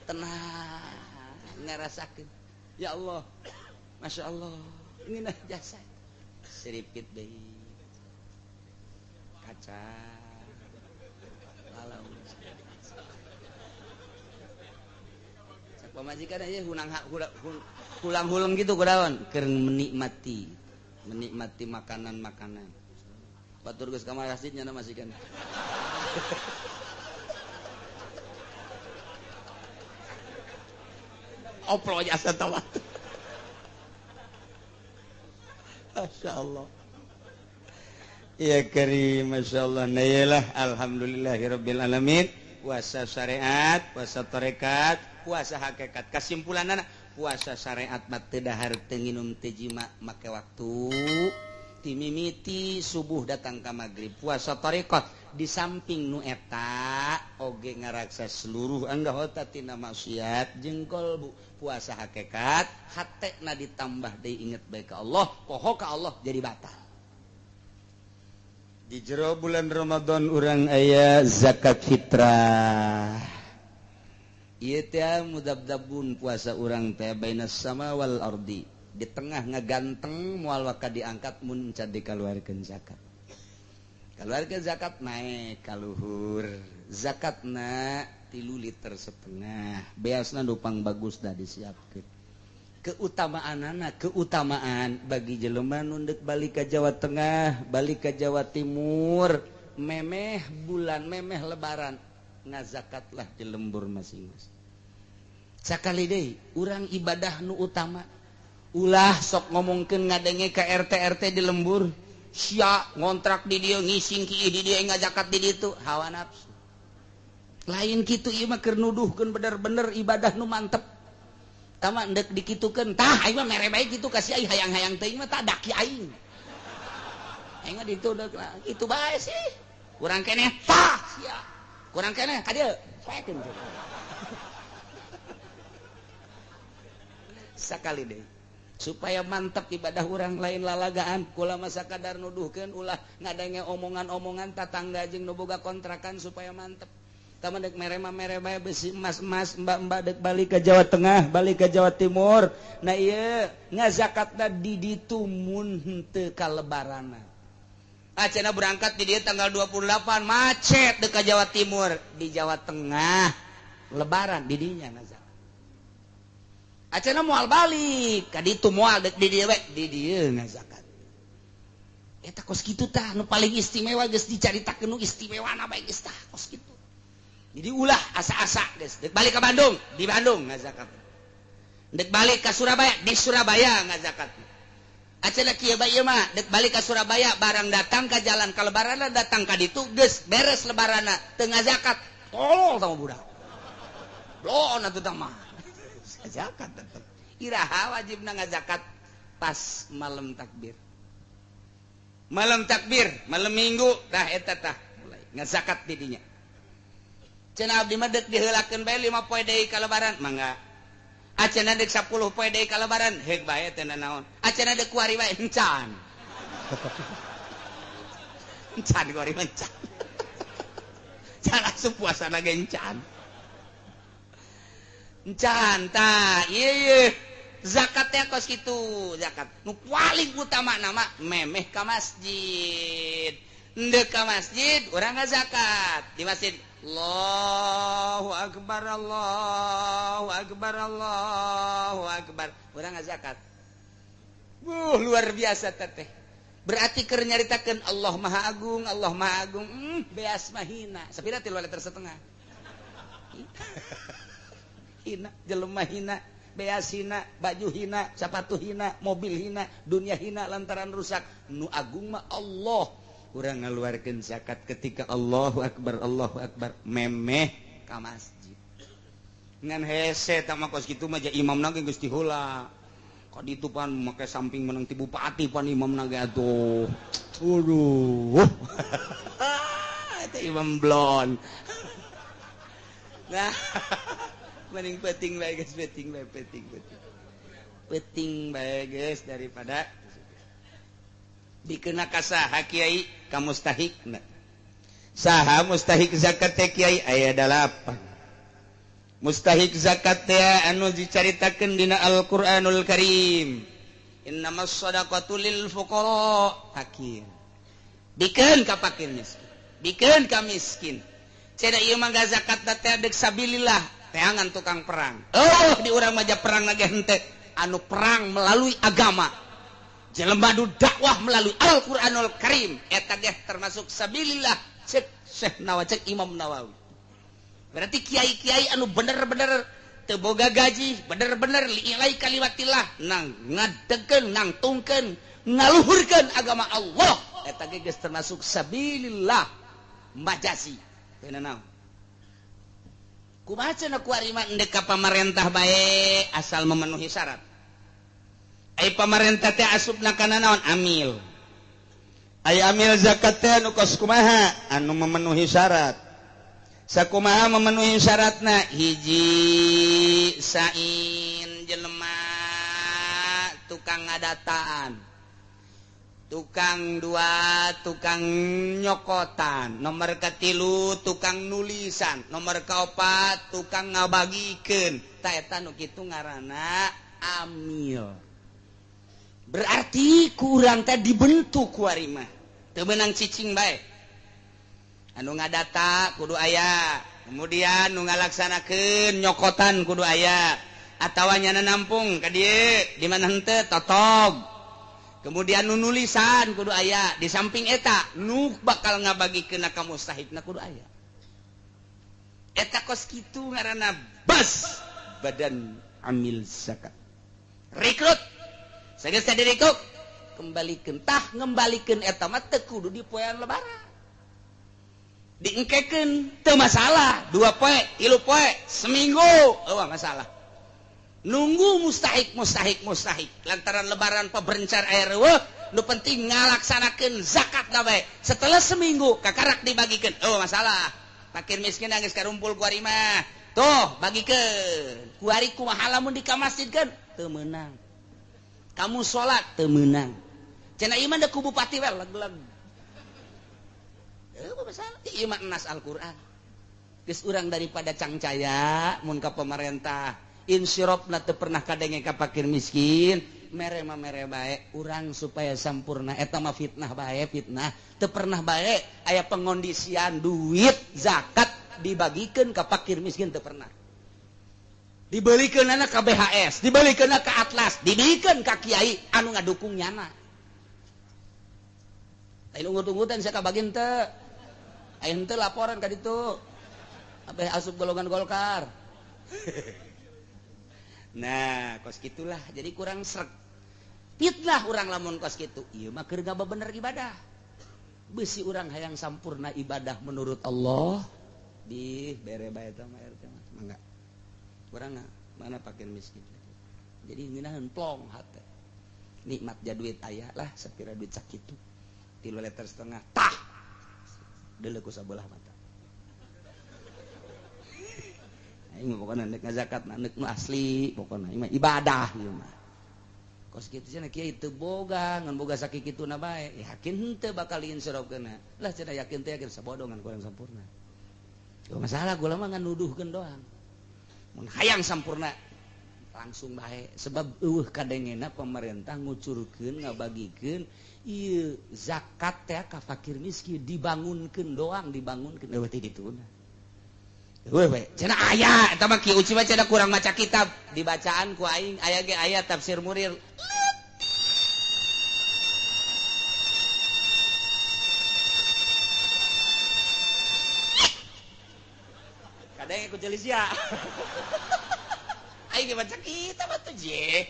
[SPEAKER 1] Tenang ngerasakeun. Ya Allah, Masya Allah, ini nah jasa. Seripit deui. Kaca. Lalau. Cak pamajikan aja hulang-huleng gitu kudaon keur menikmati, menikmati makanan-makanan. Batur geus ka masjid nya masikan. Oplo jasa tawat. Masya Allah. Ya karim, Masya Allah. Nah iyalah, alhamdulillahirabbil alamin. Puasa syariat, puasa tarekat, puasa hakikat. Kesimpulanana puasa syariat mah teu dahar teu nginum teu jima make waktu. Timimiti subuh datang ka magrib. Puasa tarekat di samping nu eta oge ngaraksa seluruh anggota tina maksiat jeung kolbu. Puasa hakikat hatena ditambah deui inget bae ka Allah, poho ka Allah jadi batal. Di jero bulan Ramadan urang aya zakat fitrah. Ieu teh mudabdabun puasa urang teh bainas sama wal ardi. Di tengah ngaganteng moal waka diangkat mun can dikaluarkeun zakat. Kaluarkeun zakat naik ka luhur. Zakatna 3,5 liter. Beasna nu pang bagus dah disiapkeun. Keutamaanana, keutamaan bagi jelema nu deuk balik ka Jawa Tengah, balik ka Jawa Timur, memeh bulan, memeh lebaran, ngazakatlah di lembur masing-masing. Sakali deui urang ibadah nu utama. Ulah sok ngomongkeun ngadenge ka RT RT di lembur, sia ngontrak di dieu ngising kieu di dieu ngazakat di ditu, hawa nafsu. Lain kitu ieu mah keur nuduhkeun bener-bener ibadah nu mantep. Tama ndek dikitukeun, tah aing mah mere bae kitu ka si aing hayang-hayang teuing mah tah daki aing. Aing mah ditu deuk kitu bae sih. Kurang keneh tah sia. Kurang keneh ka dieu poekeun. Sakali deui supaya mantep ibadah urang lain lalagaan kula masa kadar nuduhkeun ulah ngadenge omongan-omongan tatangga jeung nu boga kontrakan supaya mantep. Tama dek merema merema besi emas-emas mbak-mbak dek balik ke Jawa Tengah, balik ke Jawa Timur. Nah ieu ngazakatna di ditu mun henteu kalebarana. Acana berangkat di dieu tanggal 28 macet dek ka Jawa Timur, di Jawa Tengah lebaran di dinya ngazakat. Acana moal balik ka ditu moal dek di dieu we, di dieu ngazakat. Eta kos kitu tah nu paling istimewa geus dicaritakeun nu istimewana bae geus tah kos kitu. Jadi ulah asa-asa geus dek balik ke Bandung, di Bandung ngazakat. Dek balik ke Surabaya, di Surabaya ngazakat. Acana kieu bae ieu mah dek balik ke Surabaya barang datang ka jalan ka lebaranna datang ka ditu geus beres lebaranna teu ngazakat. Tolol sama budak. Bloon atuh tah mah. Zakat tetep. Iraha wajibna ngazakat pas malam takbir. Malam takbir, malam Minggu tah eta tah mulai ngazakat di dinya. Cenah abdi mah deuk diheulakeun bae 5 poe deui ka lebaran, mangga. Acenah deuk 10 poe deui ka lebaran, heug bae teh naon. Acenah deuk kuari bae encan. Encan kuari mah encan. Can asup puasana ge encan. Encan tah, ieu ieu zakat teh kos kitu, zakat. Nu paling utama nama memeh ka masjid. Ndek ka masjid urang ngazakat di masjid. Allahu akbar Allahu akbar Allahu akbar. Urang ngazakat. Luar biasa teteh. Berarti keur nyaritakeun Allah Maha Agung, Allah Maha Agung. Beas mah hina. Sapira 3,5 liter. Hina, jelema hina, beas hina, baju hina, sepatu hina, mobil hina, dunia hina lantaran rusak. Nu agung mah Allah. Urang ngaluarkeun zakat ketika Allahu akbar Allahu akbar memeh ka masjid. Ngan hese tah mah kos kitu mah ja imamna ge geus diheula. Ka ditu pan make samping menang ti bupati pan imamna ge atuh. Waduh. Eta imam blon. Nah, mending penting bae geus, penting bae, penting penting. Penting bae geus daripada dikena ka saha kiai ka mustahikna. Saha mustahik zakat teh kiai aya 8. Mustahik zakat teh anu dicaritakeun dina Al-Qur'anul Karim. Innamas shadaqatu lil fuqara, fakir. Bikeun ka fakir miskin. Bikeun ka miskin. Cenah ieu mah zakat teh deuk sabilillah, teangan tukang perang. Oh, di urang mah perang lagi henteu. Anu perang melalui agama. Jelema nu dakwah melalui Al-Qur'anul Karim eta ge termasuk sabilillah cek Syekh Nawawi, cek Imam Nawawi. Berarti kiai-kiai anu bener-bener teu boga gaji, bener-bener liilai kalimatillah nang ngadegeun, nangtungkeun, ngaluhurkeun agama Allah eta ge geus termasuk sabilillah majasi. Teu naon. Kumaha cenah ku ari mah endek ka pamarentah bae asal memenuhi syarat. Ai pamarentah teh asupna kana naon? Amil. Ai amil zakat teh anu kos kumaha? Anu memenuhi syarat. Sakumaha memenuhi syaratna? Hiji sain jelema tukang ngadataan, tukang dua tukang nyokotan, nomor katilu tukang nulisan, nomor kaopat tukang ngabagikeun. Ta eta nu kitu ngaranna amil. Berarti kurang teh dibentuk ku ari mah. Teu meunang cicing bae. Anu ngadata kudu aya, kemudian nu ngalaksanakeun nyokotan kudu aya, atawa nyana nampung ka dieu di mana henteu totog. Kemudian nu nulisan kudu aya, di samping eta nu bakal ngabagikeun ka mustahikna kudu aya. Eta kos kitu ngaranna bas badan amil zakat. Rekrut sageus direkrut kembalikeun, tah ngembalikeun eta mah teu kudu di poean lebaran. Diengkekeun teu masalah, 2 poe, 3 poe, seminggu eueuh masalah. Nunggu mustahik mustahik mustahik lantaran lebaran peberencar air eueuh, nu penting ngalaksanakeun zakat na bae. Setelah seminggu kakarak dibagikeun, eueuh masalah. Fakir miskin geus karumpul ku ari mah. Tuh bagikeun. Ku ari kumaha lamun di ka masjidkeun? Teu meunang. Kamu salat teu meunang. Cenah ieu mah da ku bupati we leg-leg. Eueuh masalah. Ieu mah enas Al-Qur'an. Geus urang daripada cangcaya mun ka pemerintah insirofna teu pernah kadenge ka fakir miskin, mere mah mere bae urang supaya sampurna eta mah fitnah bae, fitnah teu pernah bae aya pengondisian duit zakat dibagikeun ka fakir miskin teu pernah. Dibelikeunana ka BHS, dibelikeunana ka Atlas, dibelikeun ka kiai anu ngadukung nyana. Lain ungut-ungutan sia kabagin teu. Aya henteu laporan ka ditu. Abeh asup golongan Golkar. Nah, kos gitulah. Jadi kurang sreg. Fitnah urang lamun kos kitu. Ieu mah keur ngabener ibadah. Beusi urang hayang sampurna ibadah menurut Allah. Di bere bae eta mah RT mah. Mangga. Urang mana fakir miskin. Jadi ngeunaheun plong hate. Nikmat ja duit aya lah sapira duit sakitu. 3,5 liter. Tah. Deuleu ku sabelah mata. Aing mah pokona neuk ngazakat neuk nu asli pokona ieu mah ibadah ieu mah. Kos kitu cenah kiai teu boga ngan boga sakikituna bae. Yakin henteu bakal diinsyarofkeunna. Lah cenah yakin teh yakin sabodo ngan kurang sampurna. Teu masalah gula mah ngan nuduhkeun doang. Mun hayang sampurna langsung bae sebab eueuh kadengena pemerintah ngucurkeun ngabagikeun ieu zakat teh ka fakir miskin dibangunkeun doang dibangunkeun eueuh teh dituna. Eueuh we cenah aya eta mah Ki Uci mah cenah kurang maca kitab dibacaan ku aing aya ge aya tafsir Murir. Kadang ku jelisia. Aing baca kitab atuh je.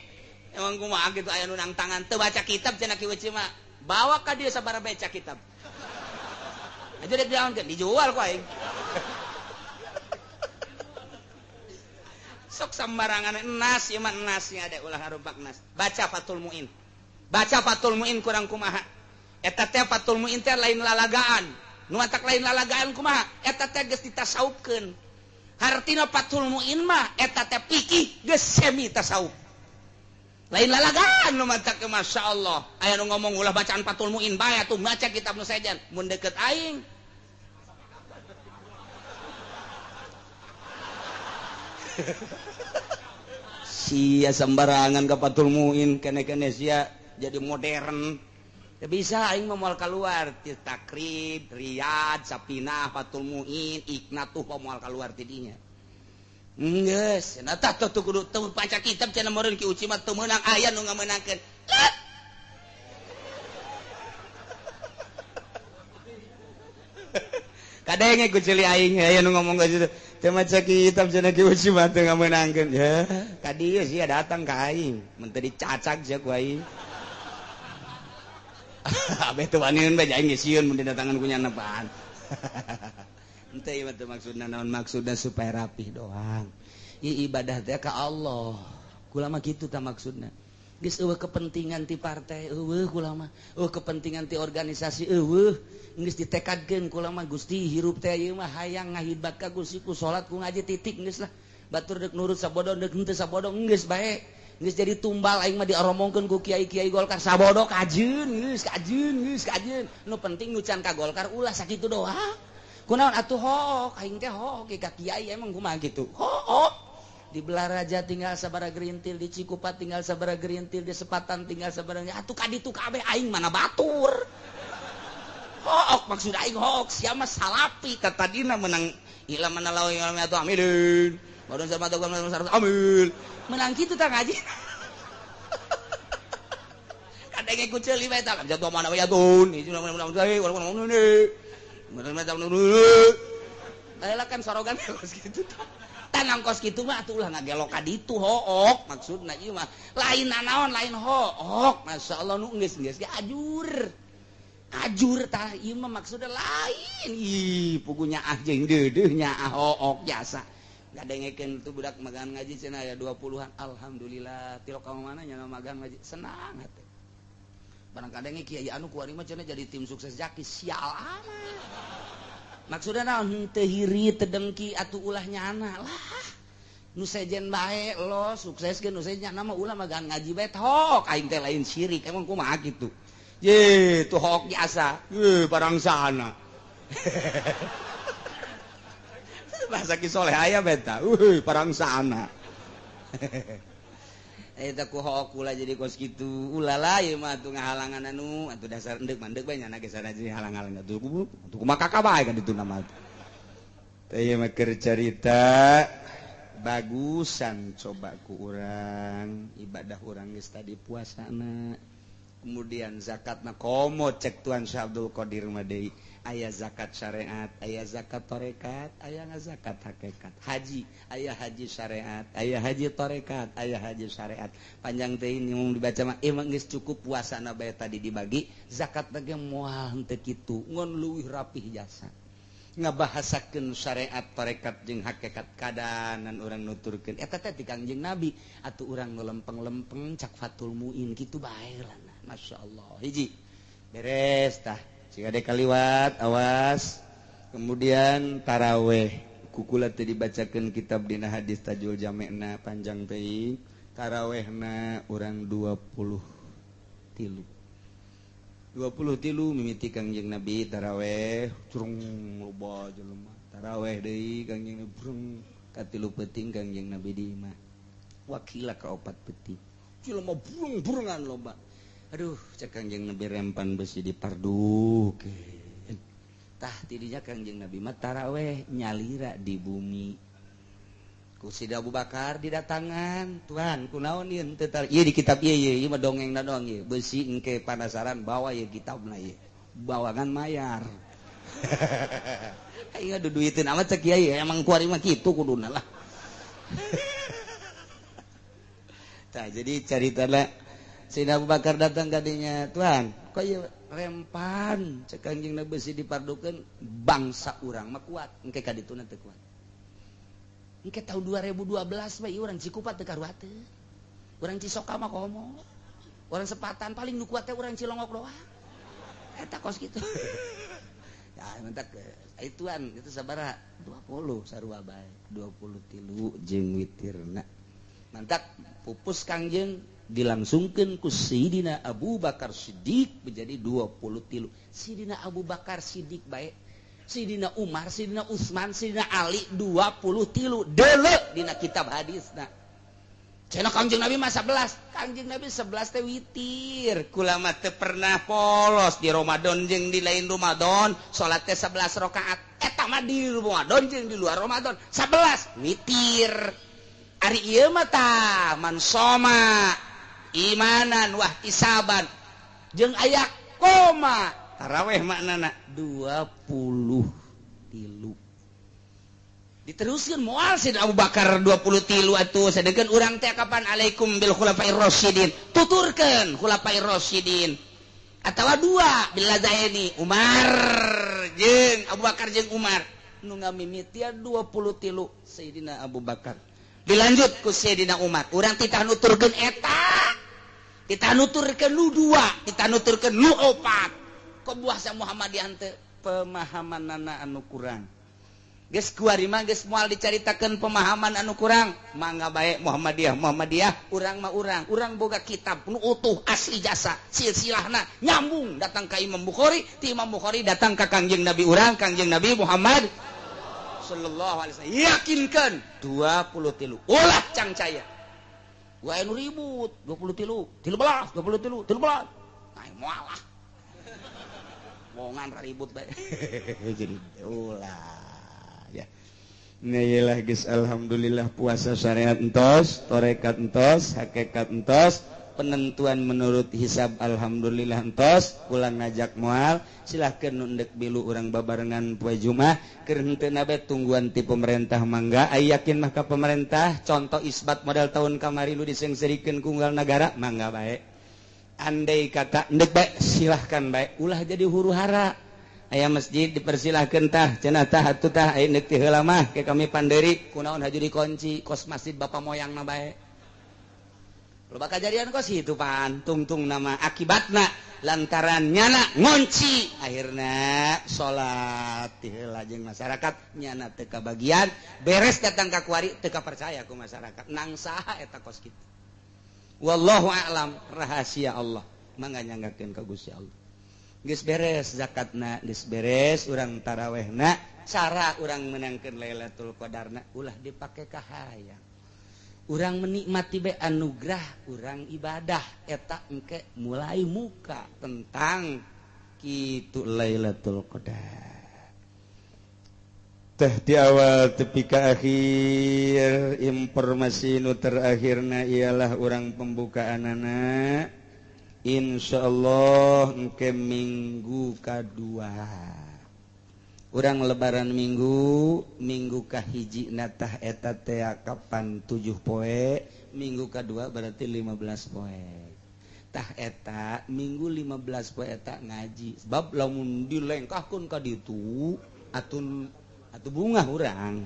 [SPEAKER 1] Emang kumaha kitu aya nu nang tangan teu baca kitab cenah Ki Uci mah. Bawa ka dieu sabaraha baca kitab. Aja dek diaonkeun dijual ku aing. Sok sembarangan enas ieu mah enasnya ada ulah harupak nas. Baca Fathul Muin. Baca Fathul Muin kurang kumaha. Eta teh Fathul Muin teh lain lalagaan. Nu matak lain lalagaan kumaha? Eta teh geus ditasawufkeun. Hartina Fathul Muin mah eta teh fikih geus semi tasawuf. Lain lalagaan nu matak Masya Allah. Aya nu ngomong ulah bacaan Fathul Muin bae atuh maca kitab nu sejen. Mun deket aing sia sembarangan ke Fathul Muin kene-kene sia jadi modern. Ya bisa aing mah moal keluar ti Takrib, Riyad, Sapinah, Fathul Muin, Iknatuh moal keluar ti dinya. Geus, cenah tah tuh kudu teu baca kitab cenah meureun Ki Uci mah teu meunang aya nu ngamenangkeun. Kadenge ku ceuli aing aya nu ngomong kitu. Teu maca kitab cenah Ki Uci mah teu ngamenangkeun. Ya, ka dieu sia datang ka aing, mun teu dicacag sia ku aing. Abeh teu waniun bae aing geus sieun mun didatangan ku nyana apaan. Henteu ieu mah teu maksudna naon, maksudna supaya rapih doang. Ieu ibadah teh ka Allah. Kula mah kitu tah maksudna. Geus eueuh kepentingan ti partai eueuh kula mah, eueuh kepentingan ti organisasi eueuh. Geus ditekadkeun kula mah Gusti hirup teh ieu mah hayang ngahidmat ka Gusti ku salat ku ngaji titik geus lah. Batur deuk nurut sabodo deuk henteu sabodo geus bae. Geus jadi tumbal aing mah dioromongkeun ku kiai-kiai Golkar sabodo kajeun geus kajeun geus kajeun. Nu penting nu can ka Golkar ulah sakitu doang. Kunaon atuh hook aing teh hook ka kiai emang kumaha kitu. Hook. Di Belaraja tinggal sabara gerintil, di Cikupa tinggal sabara gerintil, di Sepatan tinggal sabara atuh ka ditu kabeh aing mana batur. Hook maksud aing hook sia mah salapi katadina menang ila mana lawan atuh amilin. Baru sama tuh amil. Menang kitu tah ngaji. Kadenge ku ceuli bae tah jatuh mana we atun. Bae kan sorogan kos kitu tah. Tanang kos kitu mah atuh ulah ngagelok ka ditu hook maksudna ieu mah lain nanaon lain hook. Masyaallah nu geus-geus ge ajur. Ajur tah ieu mah maksudna lain. Ih pugunya ah jeung deudeuh nya ah hook jasa. Ngadengekeun tuh budak magang ngaji cenah aya 20-an. Alhamdulillah tilok ka mana nya magang ngaji senang hate. Barang kadenge kiai anu kuari mah cenah jadi tim sukses Zaki sial amat. Maksudna naon henteu hiri teu dengki atuh ulah nyana lah. Nu sejen bae lo sukseskeun nu sejen nyana mah ulah magang ngaji bae tok aing teh lain syirik emang kumaha kitu. Ye tuh hook jasa. Ye barang sana. Bahasa Ki Soleh aya beta. Uhuy parang sana. Eta ku hook ulah jadi kos kitu. Ulah lah ieu mah atuh ngahalangan anu atuh dasar endek mandek bae nyana ge sana jadi halang-halang atuh kumaha kakak bae kan ditu nama teh. Teh ieu mah keur carita bagusan coba ku urang ibadah urang geus tadi puasana. Kemudian zakatna komo cek Tuan Syekh Abdul Qadir mah deui. Aya zakat syariat, aya zakat tarekat, aya zakat hakikat. Haji, aya haji syariat, aya haji tarekat, aya haji syariat. Panjang teh ini mun dibaca mah emang geus cukup puasana bae tadi dibagi, zakat ge moal henteu kitu, ngon leuwih rapih jasa. Ngabahasakeun syariat, tarekat jeung hakikat kadanan urang nuturkeun. Eta teh ti Kangjeng Nabi, atuh urang nu lempeng-lempeng cak Fathul Muin kitu bae lah. Masya Allah. Hiji. Beres tah. Jika ada kaliwat, awas. Kemudian taraweh. Kukula teu dibacakeun kitab dina hadis Tajul Jamena panjang teuing. Tarawehna urang 23. 23 mimiti Kangjeng Nabi taraweh, curung loba jelema. Taraweh deui Kangjeng Nabi brung katilu peuting Kangjeng Nabi di imah. Wakila ka opat peuting. Jelema burung-burungan loba. Aduh, cek Kangjeng Nabi rempan besi dipardukeun. Tah tidinya Kangjeng Nabi mah taraweh nyalira di bumi. Ku Sida Abu Bakar didatangan, Tuhan kunaon ieu teu ieu di kitab ieu ieu mah dongengna doang ieu. Besi engke panasaran bawa ieu kitabna ieu. Bawangan mayar. Aing duduiteun amat cek kiai emang kuari mah kitu kuduna lah. Tah jadi caritana Sayyidina Abu Bakar datang kadinya, Tuhan, kok ieu Rempan cek Kangjeng Nabi besi dipardukeun bangsa urang mah kuat, engke ka dituna teu kuat. Engke tahun 2012 we urang Cikupa teu karuateun. Urang Cisoka mah komo. Urang Sepatan paling nu kuat teh urang Cilongok doang. Eta kos kitu. Ya mentak ituan itu sabaraha 20 sarua bae 23 jeung witirna. Mantak pupus Kangjeng dilangsungkeun ku Sidina Abu Bakar Siddiq menjadi 23. Sidina Abu Bakar Siddiq bae, Sidina Umar, Sidina Utsman, Sidina Ali 23 deuleu dina kitab hadisna. Cenah Kangjeng Nabi mah 11. Kangjeng Nabi 11 teh witir. Kula mah teu pernah polos di Ramadan jeung di lain Ramadan, salat teh 11 rakaat. Eta mah di Ramadan jeung di luar Ramadan 11 witir. Ari ieu mah tah man soma imanan wahtisaban jeung aya koma taraweh maknana 23. Diteruskan moal Sayyidina Abu Bakar 23 atuh sedengkeun urang teh kapan alaikum bil khulafair rasyidin, tuturkeun khulafair rasyidin atawa dua billazaini Umar jeung Abu Bakar jeung Umar nu ngamimitian 23 Sayyidina Abu Bakar dilanjut ku Sayyidina Umar. Urang titah nuturkeun eta, titah nuturkeun nu dua, titah nuturkeun nu opat. Kok buah sa Muhammadiyah teh pemahamanana anu kurang. Geus kuari mah geus moal dicaritakeun pemahaman anu kurang. Mangga bae Muhammadiyah Muhammadiyah, urang mah urang. Urang boga kitab nu utuh asli jasa silsilahna nyambung datang ka Imam Bukhari, ti Imam Bukhari datang ka Kangjeng Nabi urang, Kangjeng Nabi Muhammad sallallahu alaihi wasallam. Yakinkeun 23 ulah cangcaya. Wae nu ribut 23, 13, 23, 13. Nah, moal lah. Bongan ribut bae. Jadi ulah ya. Nah, iyalah geus alhamdulillah puasa syariat entos, tarekat entos, hakikat entos, penentuan menurut hisab alhamdulillah entos, ulang ngajak moal, silahkan nu endek bilu urang babarengan poe Jumat, keur henteu na bae tungguan ti pemerintah mangga, aya yakin mah ka pemerintah, contoh isbat modal tahun kamari lu disengserikeun ku unggal nagara, mangga bae. Andai kata endek bae silahkan bae, ulah jadi huru hara. Aya masjid dipersilahkan tah cenah tah atuh tah aya neuk ti heula mah ke kami panderi kunaon haju dikunci kos masjid bapak moyangna bae. Loba kajadian kos itu pan tungtung nama akibatna lantaran nyana ngunci akhirna salat ti heula jeung masyarakat nyana teu kabagian beres datang ka kuari teu kapercaya ku masyarakat nang saha eta kos kitu. Wallahu a'lam, rahasia Allah mangga nyanggakeun ka Gusti Allah. Geus beres zakatna, geus beres urang tarawehna, cara urang menangkeun Lailatul Qadarna ulah dipake ka hayang. Urang menikmati bae anugerah urang ibadah eta engke mulai muka tentang kitu Lailatul Qadar. Teh di awal tepi ka akhir informasi nu terakhirna ialah urang pembukaanana. Insyaallah engke minggu kadua urang lebaran minggu, minggu kahiji natah eta teh kapan 7 poe, minggu kadua berarti 15 poe. Tah eta minggu 15 poe eta ngaji. Sebab lamun dilengkahkeun ka ditu atun atuh bungah urang.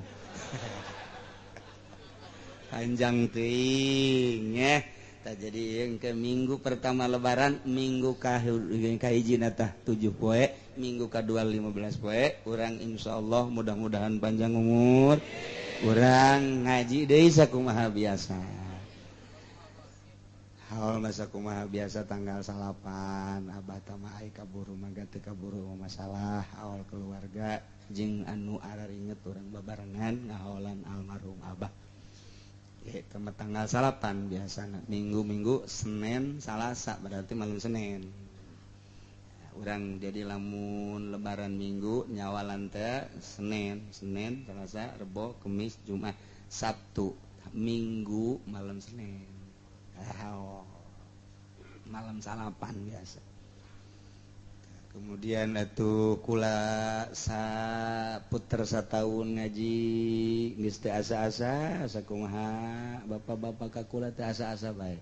[SPEAKER 1] Panjang teuing nya. Tah jadi yang ke minggu pertama lebaran, minggu kahiji natah 7 poe, minggu kedua 15 poe, urang insyaallah mudah-mudahan panjang umur, urang ngaji deui sakumaha biasa. Haul mah sakumaha biasa tanggal 9, abah tama ai kaburu mangga teu kaburu masalah awal keluarga jeung anu araringet urang babarengan ngahaolan almarhum abah. Ya, tanggal 9 biasana minggu-minggu Senin Salasa berarti malam Senin. Urang jadi lamun lebaran minggu nyawalan teh Senin, Senin, Selasa, Rebo, Kemis, Jumat, Sabtu, Minggu malam Senin. Oh, malam salapan biasa. Kemudian atuh kula saputer sataun ngaji geus teu asa-asa sakumaha bapak-bapak ka kula teu asa-asa bae.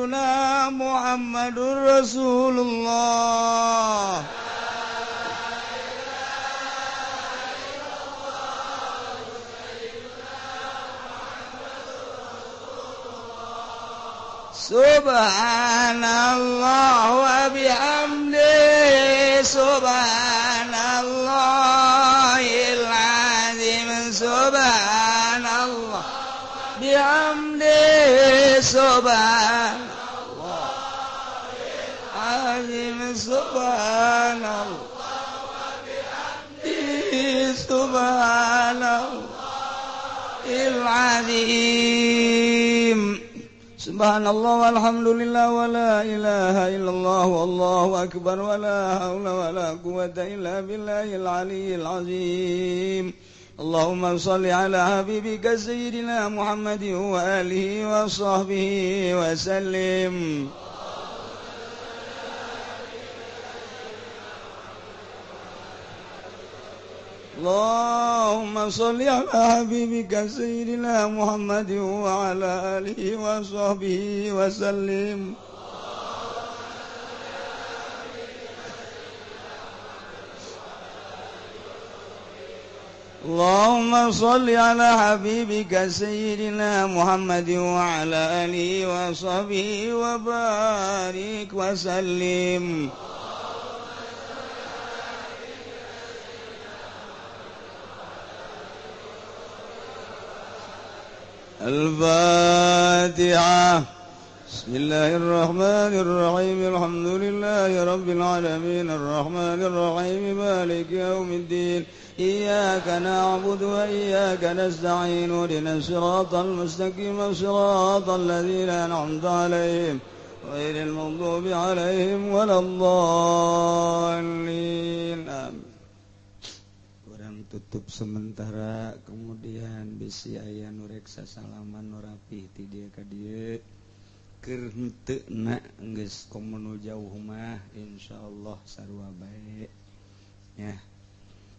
[SPEAKER 1] Sayyiduna Muhammadur Rasulullah. Subhanallah wa bihamdihi, subhanallahil azim, subhanallah bihamdihi, subhanallah azim, subhanallah bihamdihi, subhanallahil azim. Subhanallah walhamdulillah wa la ilaha illallah wallahu akbar wa la haula wa la quwwata illa billahil aliyyil azim. Allahumma shalli ala habibika sayyidina Muhammadin wa alihi wa sahbihi wa sallim. Allahumma shalli ala habibika sayyidina Muhammadin wa ala alihi wa sahbihi wa sallim. Allahumma shalli ala habibika sayyidina Muhammadin wa ala alihi wa sahbihi wa barik wa sallim. Al-Fatihah. Bismillahirrahmanirrahim. Alhamdulillahi rabbil alamin, arrahmanir rahim, maliki yaumiddin. Iyyaka na'budu wa iyyaka nasta'in, ihdinas siratal mustaqim, siratal ladzina an'amta 'alaihim, ghairil maghdubi 'alaihim waladdallin. Amin. Tutup sementara, kemudian bisi aya nu rek sasalaman nu rapih ti dieu ka dieu keur henteu na geus komo nu jauh mah insyaallah sarua bae ya.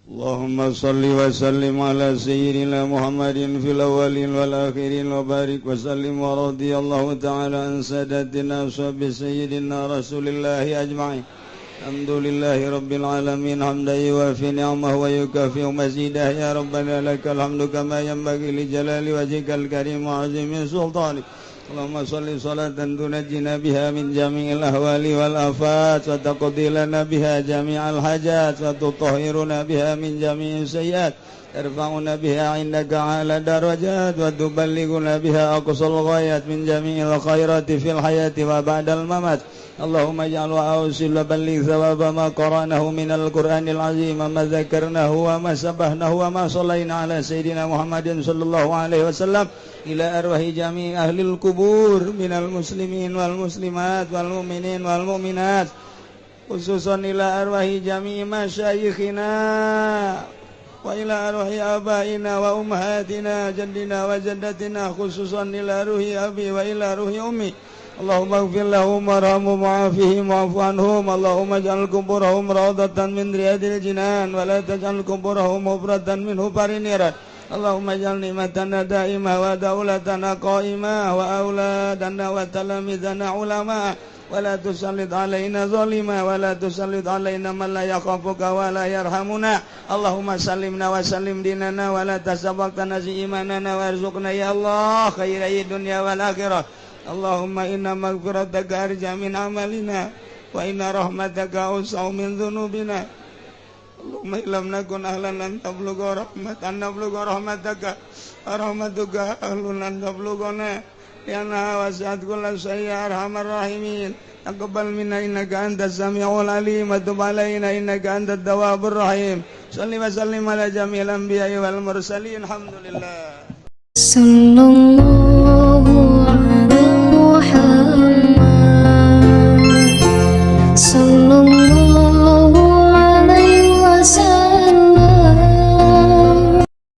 [SPEAKER 1] Allahumma shalli wa sallim ala sayyidina Muhammadin fil awwalin wal akhirin wa barik wa sallim wa radhiyallahu ta'ala an sadatina ashabi sayyidina Rasulillahi ajma'in. Alhamdulillahi rabbil alamin, hamdan yuwafi ni'amahu wa yukafi'u mazidah. Ya rabbana lakal hamdu kama yanbaghi li jalali wajhikal karim wa 'azimi sultanik. Allahumma shalli salatan tunajjina biha min jami'il ahwali wal afat, wa taqdi lana biha jami'al hajat, wa tutahhiruna biha min jami'is sayyi'at, tarfa'una biha 'indaka 'ala darajat, wa tuballighuna biha aqsal ghayat min jami'il khairati fil hayati wa ba'dal mamat. Allahumma ij'al wa awsil wa balligh thawaba ma qara'nahu minal Qur'anil azim, ma dzakarnahu wa ma sabbahnahu wa ma shallaina ala sayyidina Muhammadin sallallahu alaihi wasallam ila arwahi jami' ahlil kubur minal muslimin wal muslimat wal mu'minin wal mu'minat, khususan ila arwahi jami' masyayikhina wa ila arwahi abaina wa ummahatina, jaddina wa jaddatina, khususan ila ruhi abi wa ila ruhi ummi. Allahumma ighfir lahum warhamhum wa'afihim wa'fu anhum. Allahumma ij'al kuburahum rawdatan min riyadil jinan wa la taj'al kuburahum hufratan min hufarin niran. Allahumma ij'al ni'matana da'imah wa daulatana qa'imah wa auladana wa talamizana ulama wa la tusallit alaina zalima wa la tusallit alaina man la yakhafuka wa la yarhamuna. Allahumma sallimna wa sallim dinana wa la tasabaqtana imanana warzuqna ya Allah khairai dunya wal akhirah. Allahumma inna maghfirataka arja min amalina wa inna rahmataka awsa'u min dhunubina. Allahumma illam nakun ahlan an tablugha rahmatan nablugha rahmataka rahmatuka ahlun an tablughana lianna wasi'at kulla syai'in ya arhamar rahimin. Taqabbal minna innaka antas samiul alim wa tub alaina innaka antat tawwabur rahim. Shalli wa sallim ala jami'il anbiya'i wal mursalin. Alhamdulillah.
[SPEAKER 2] Sallallahu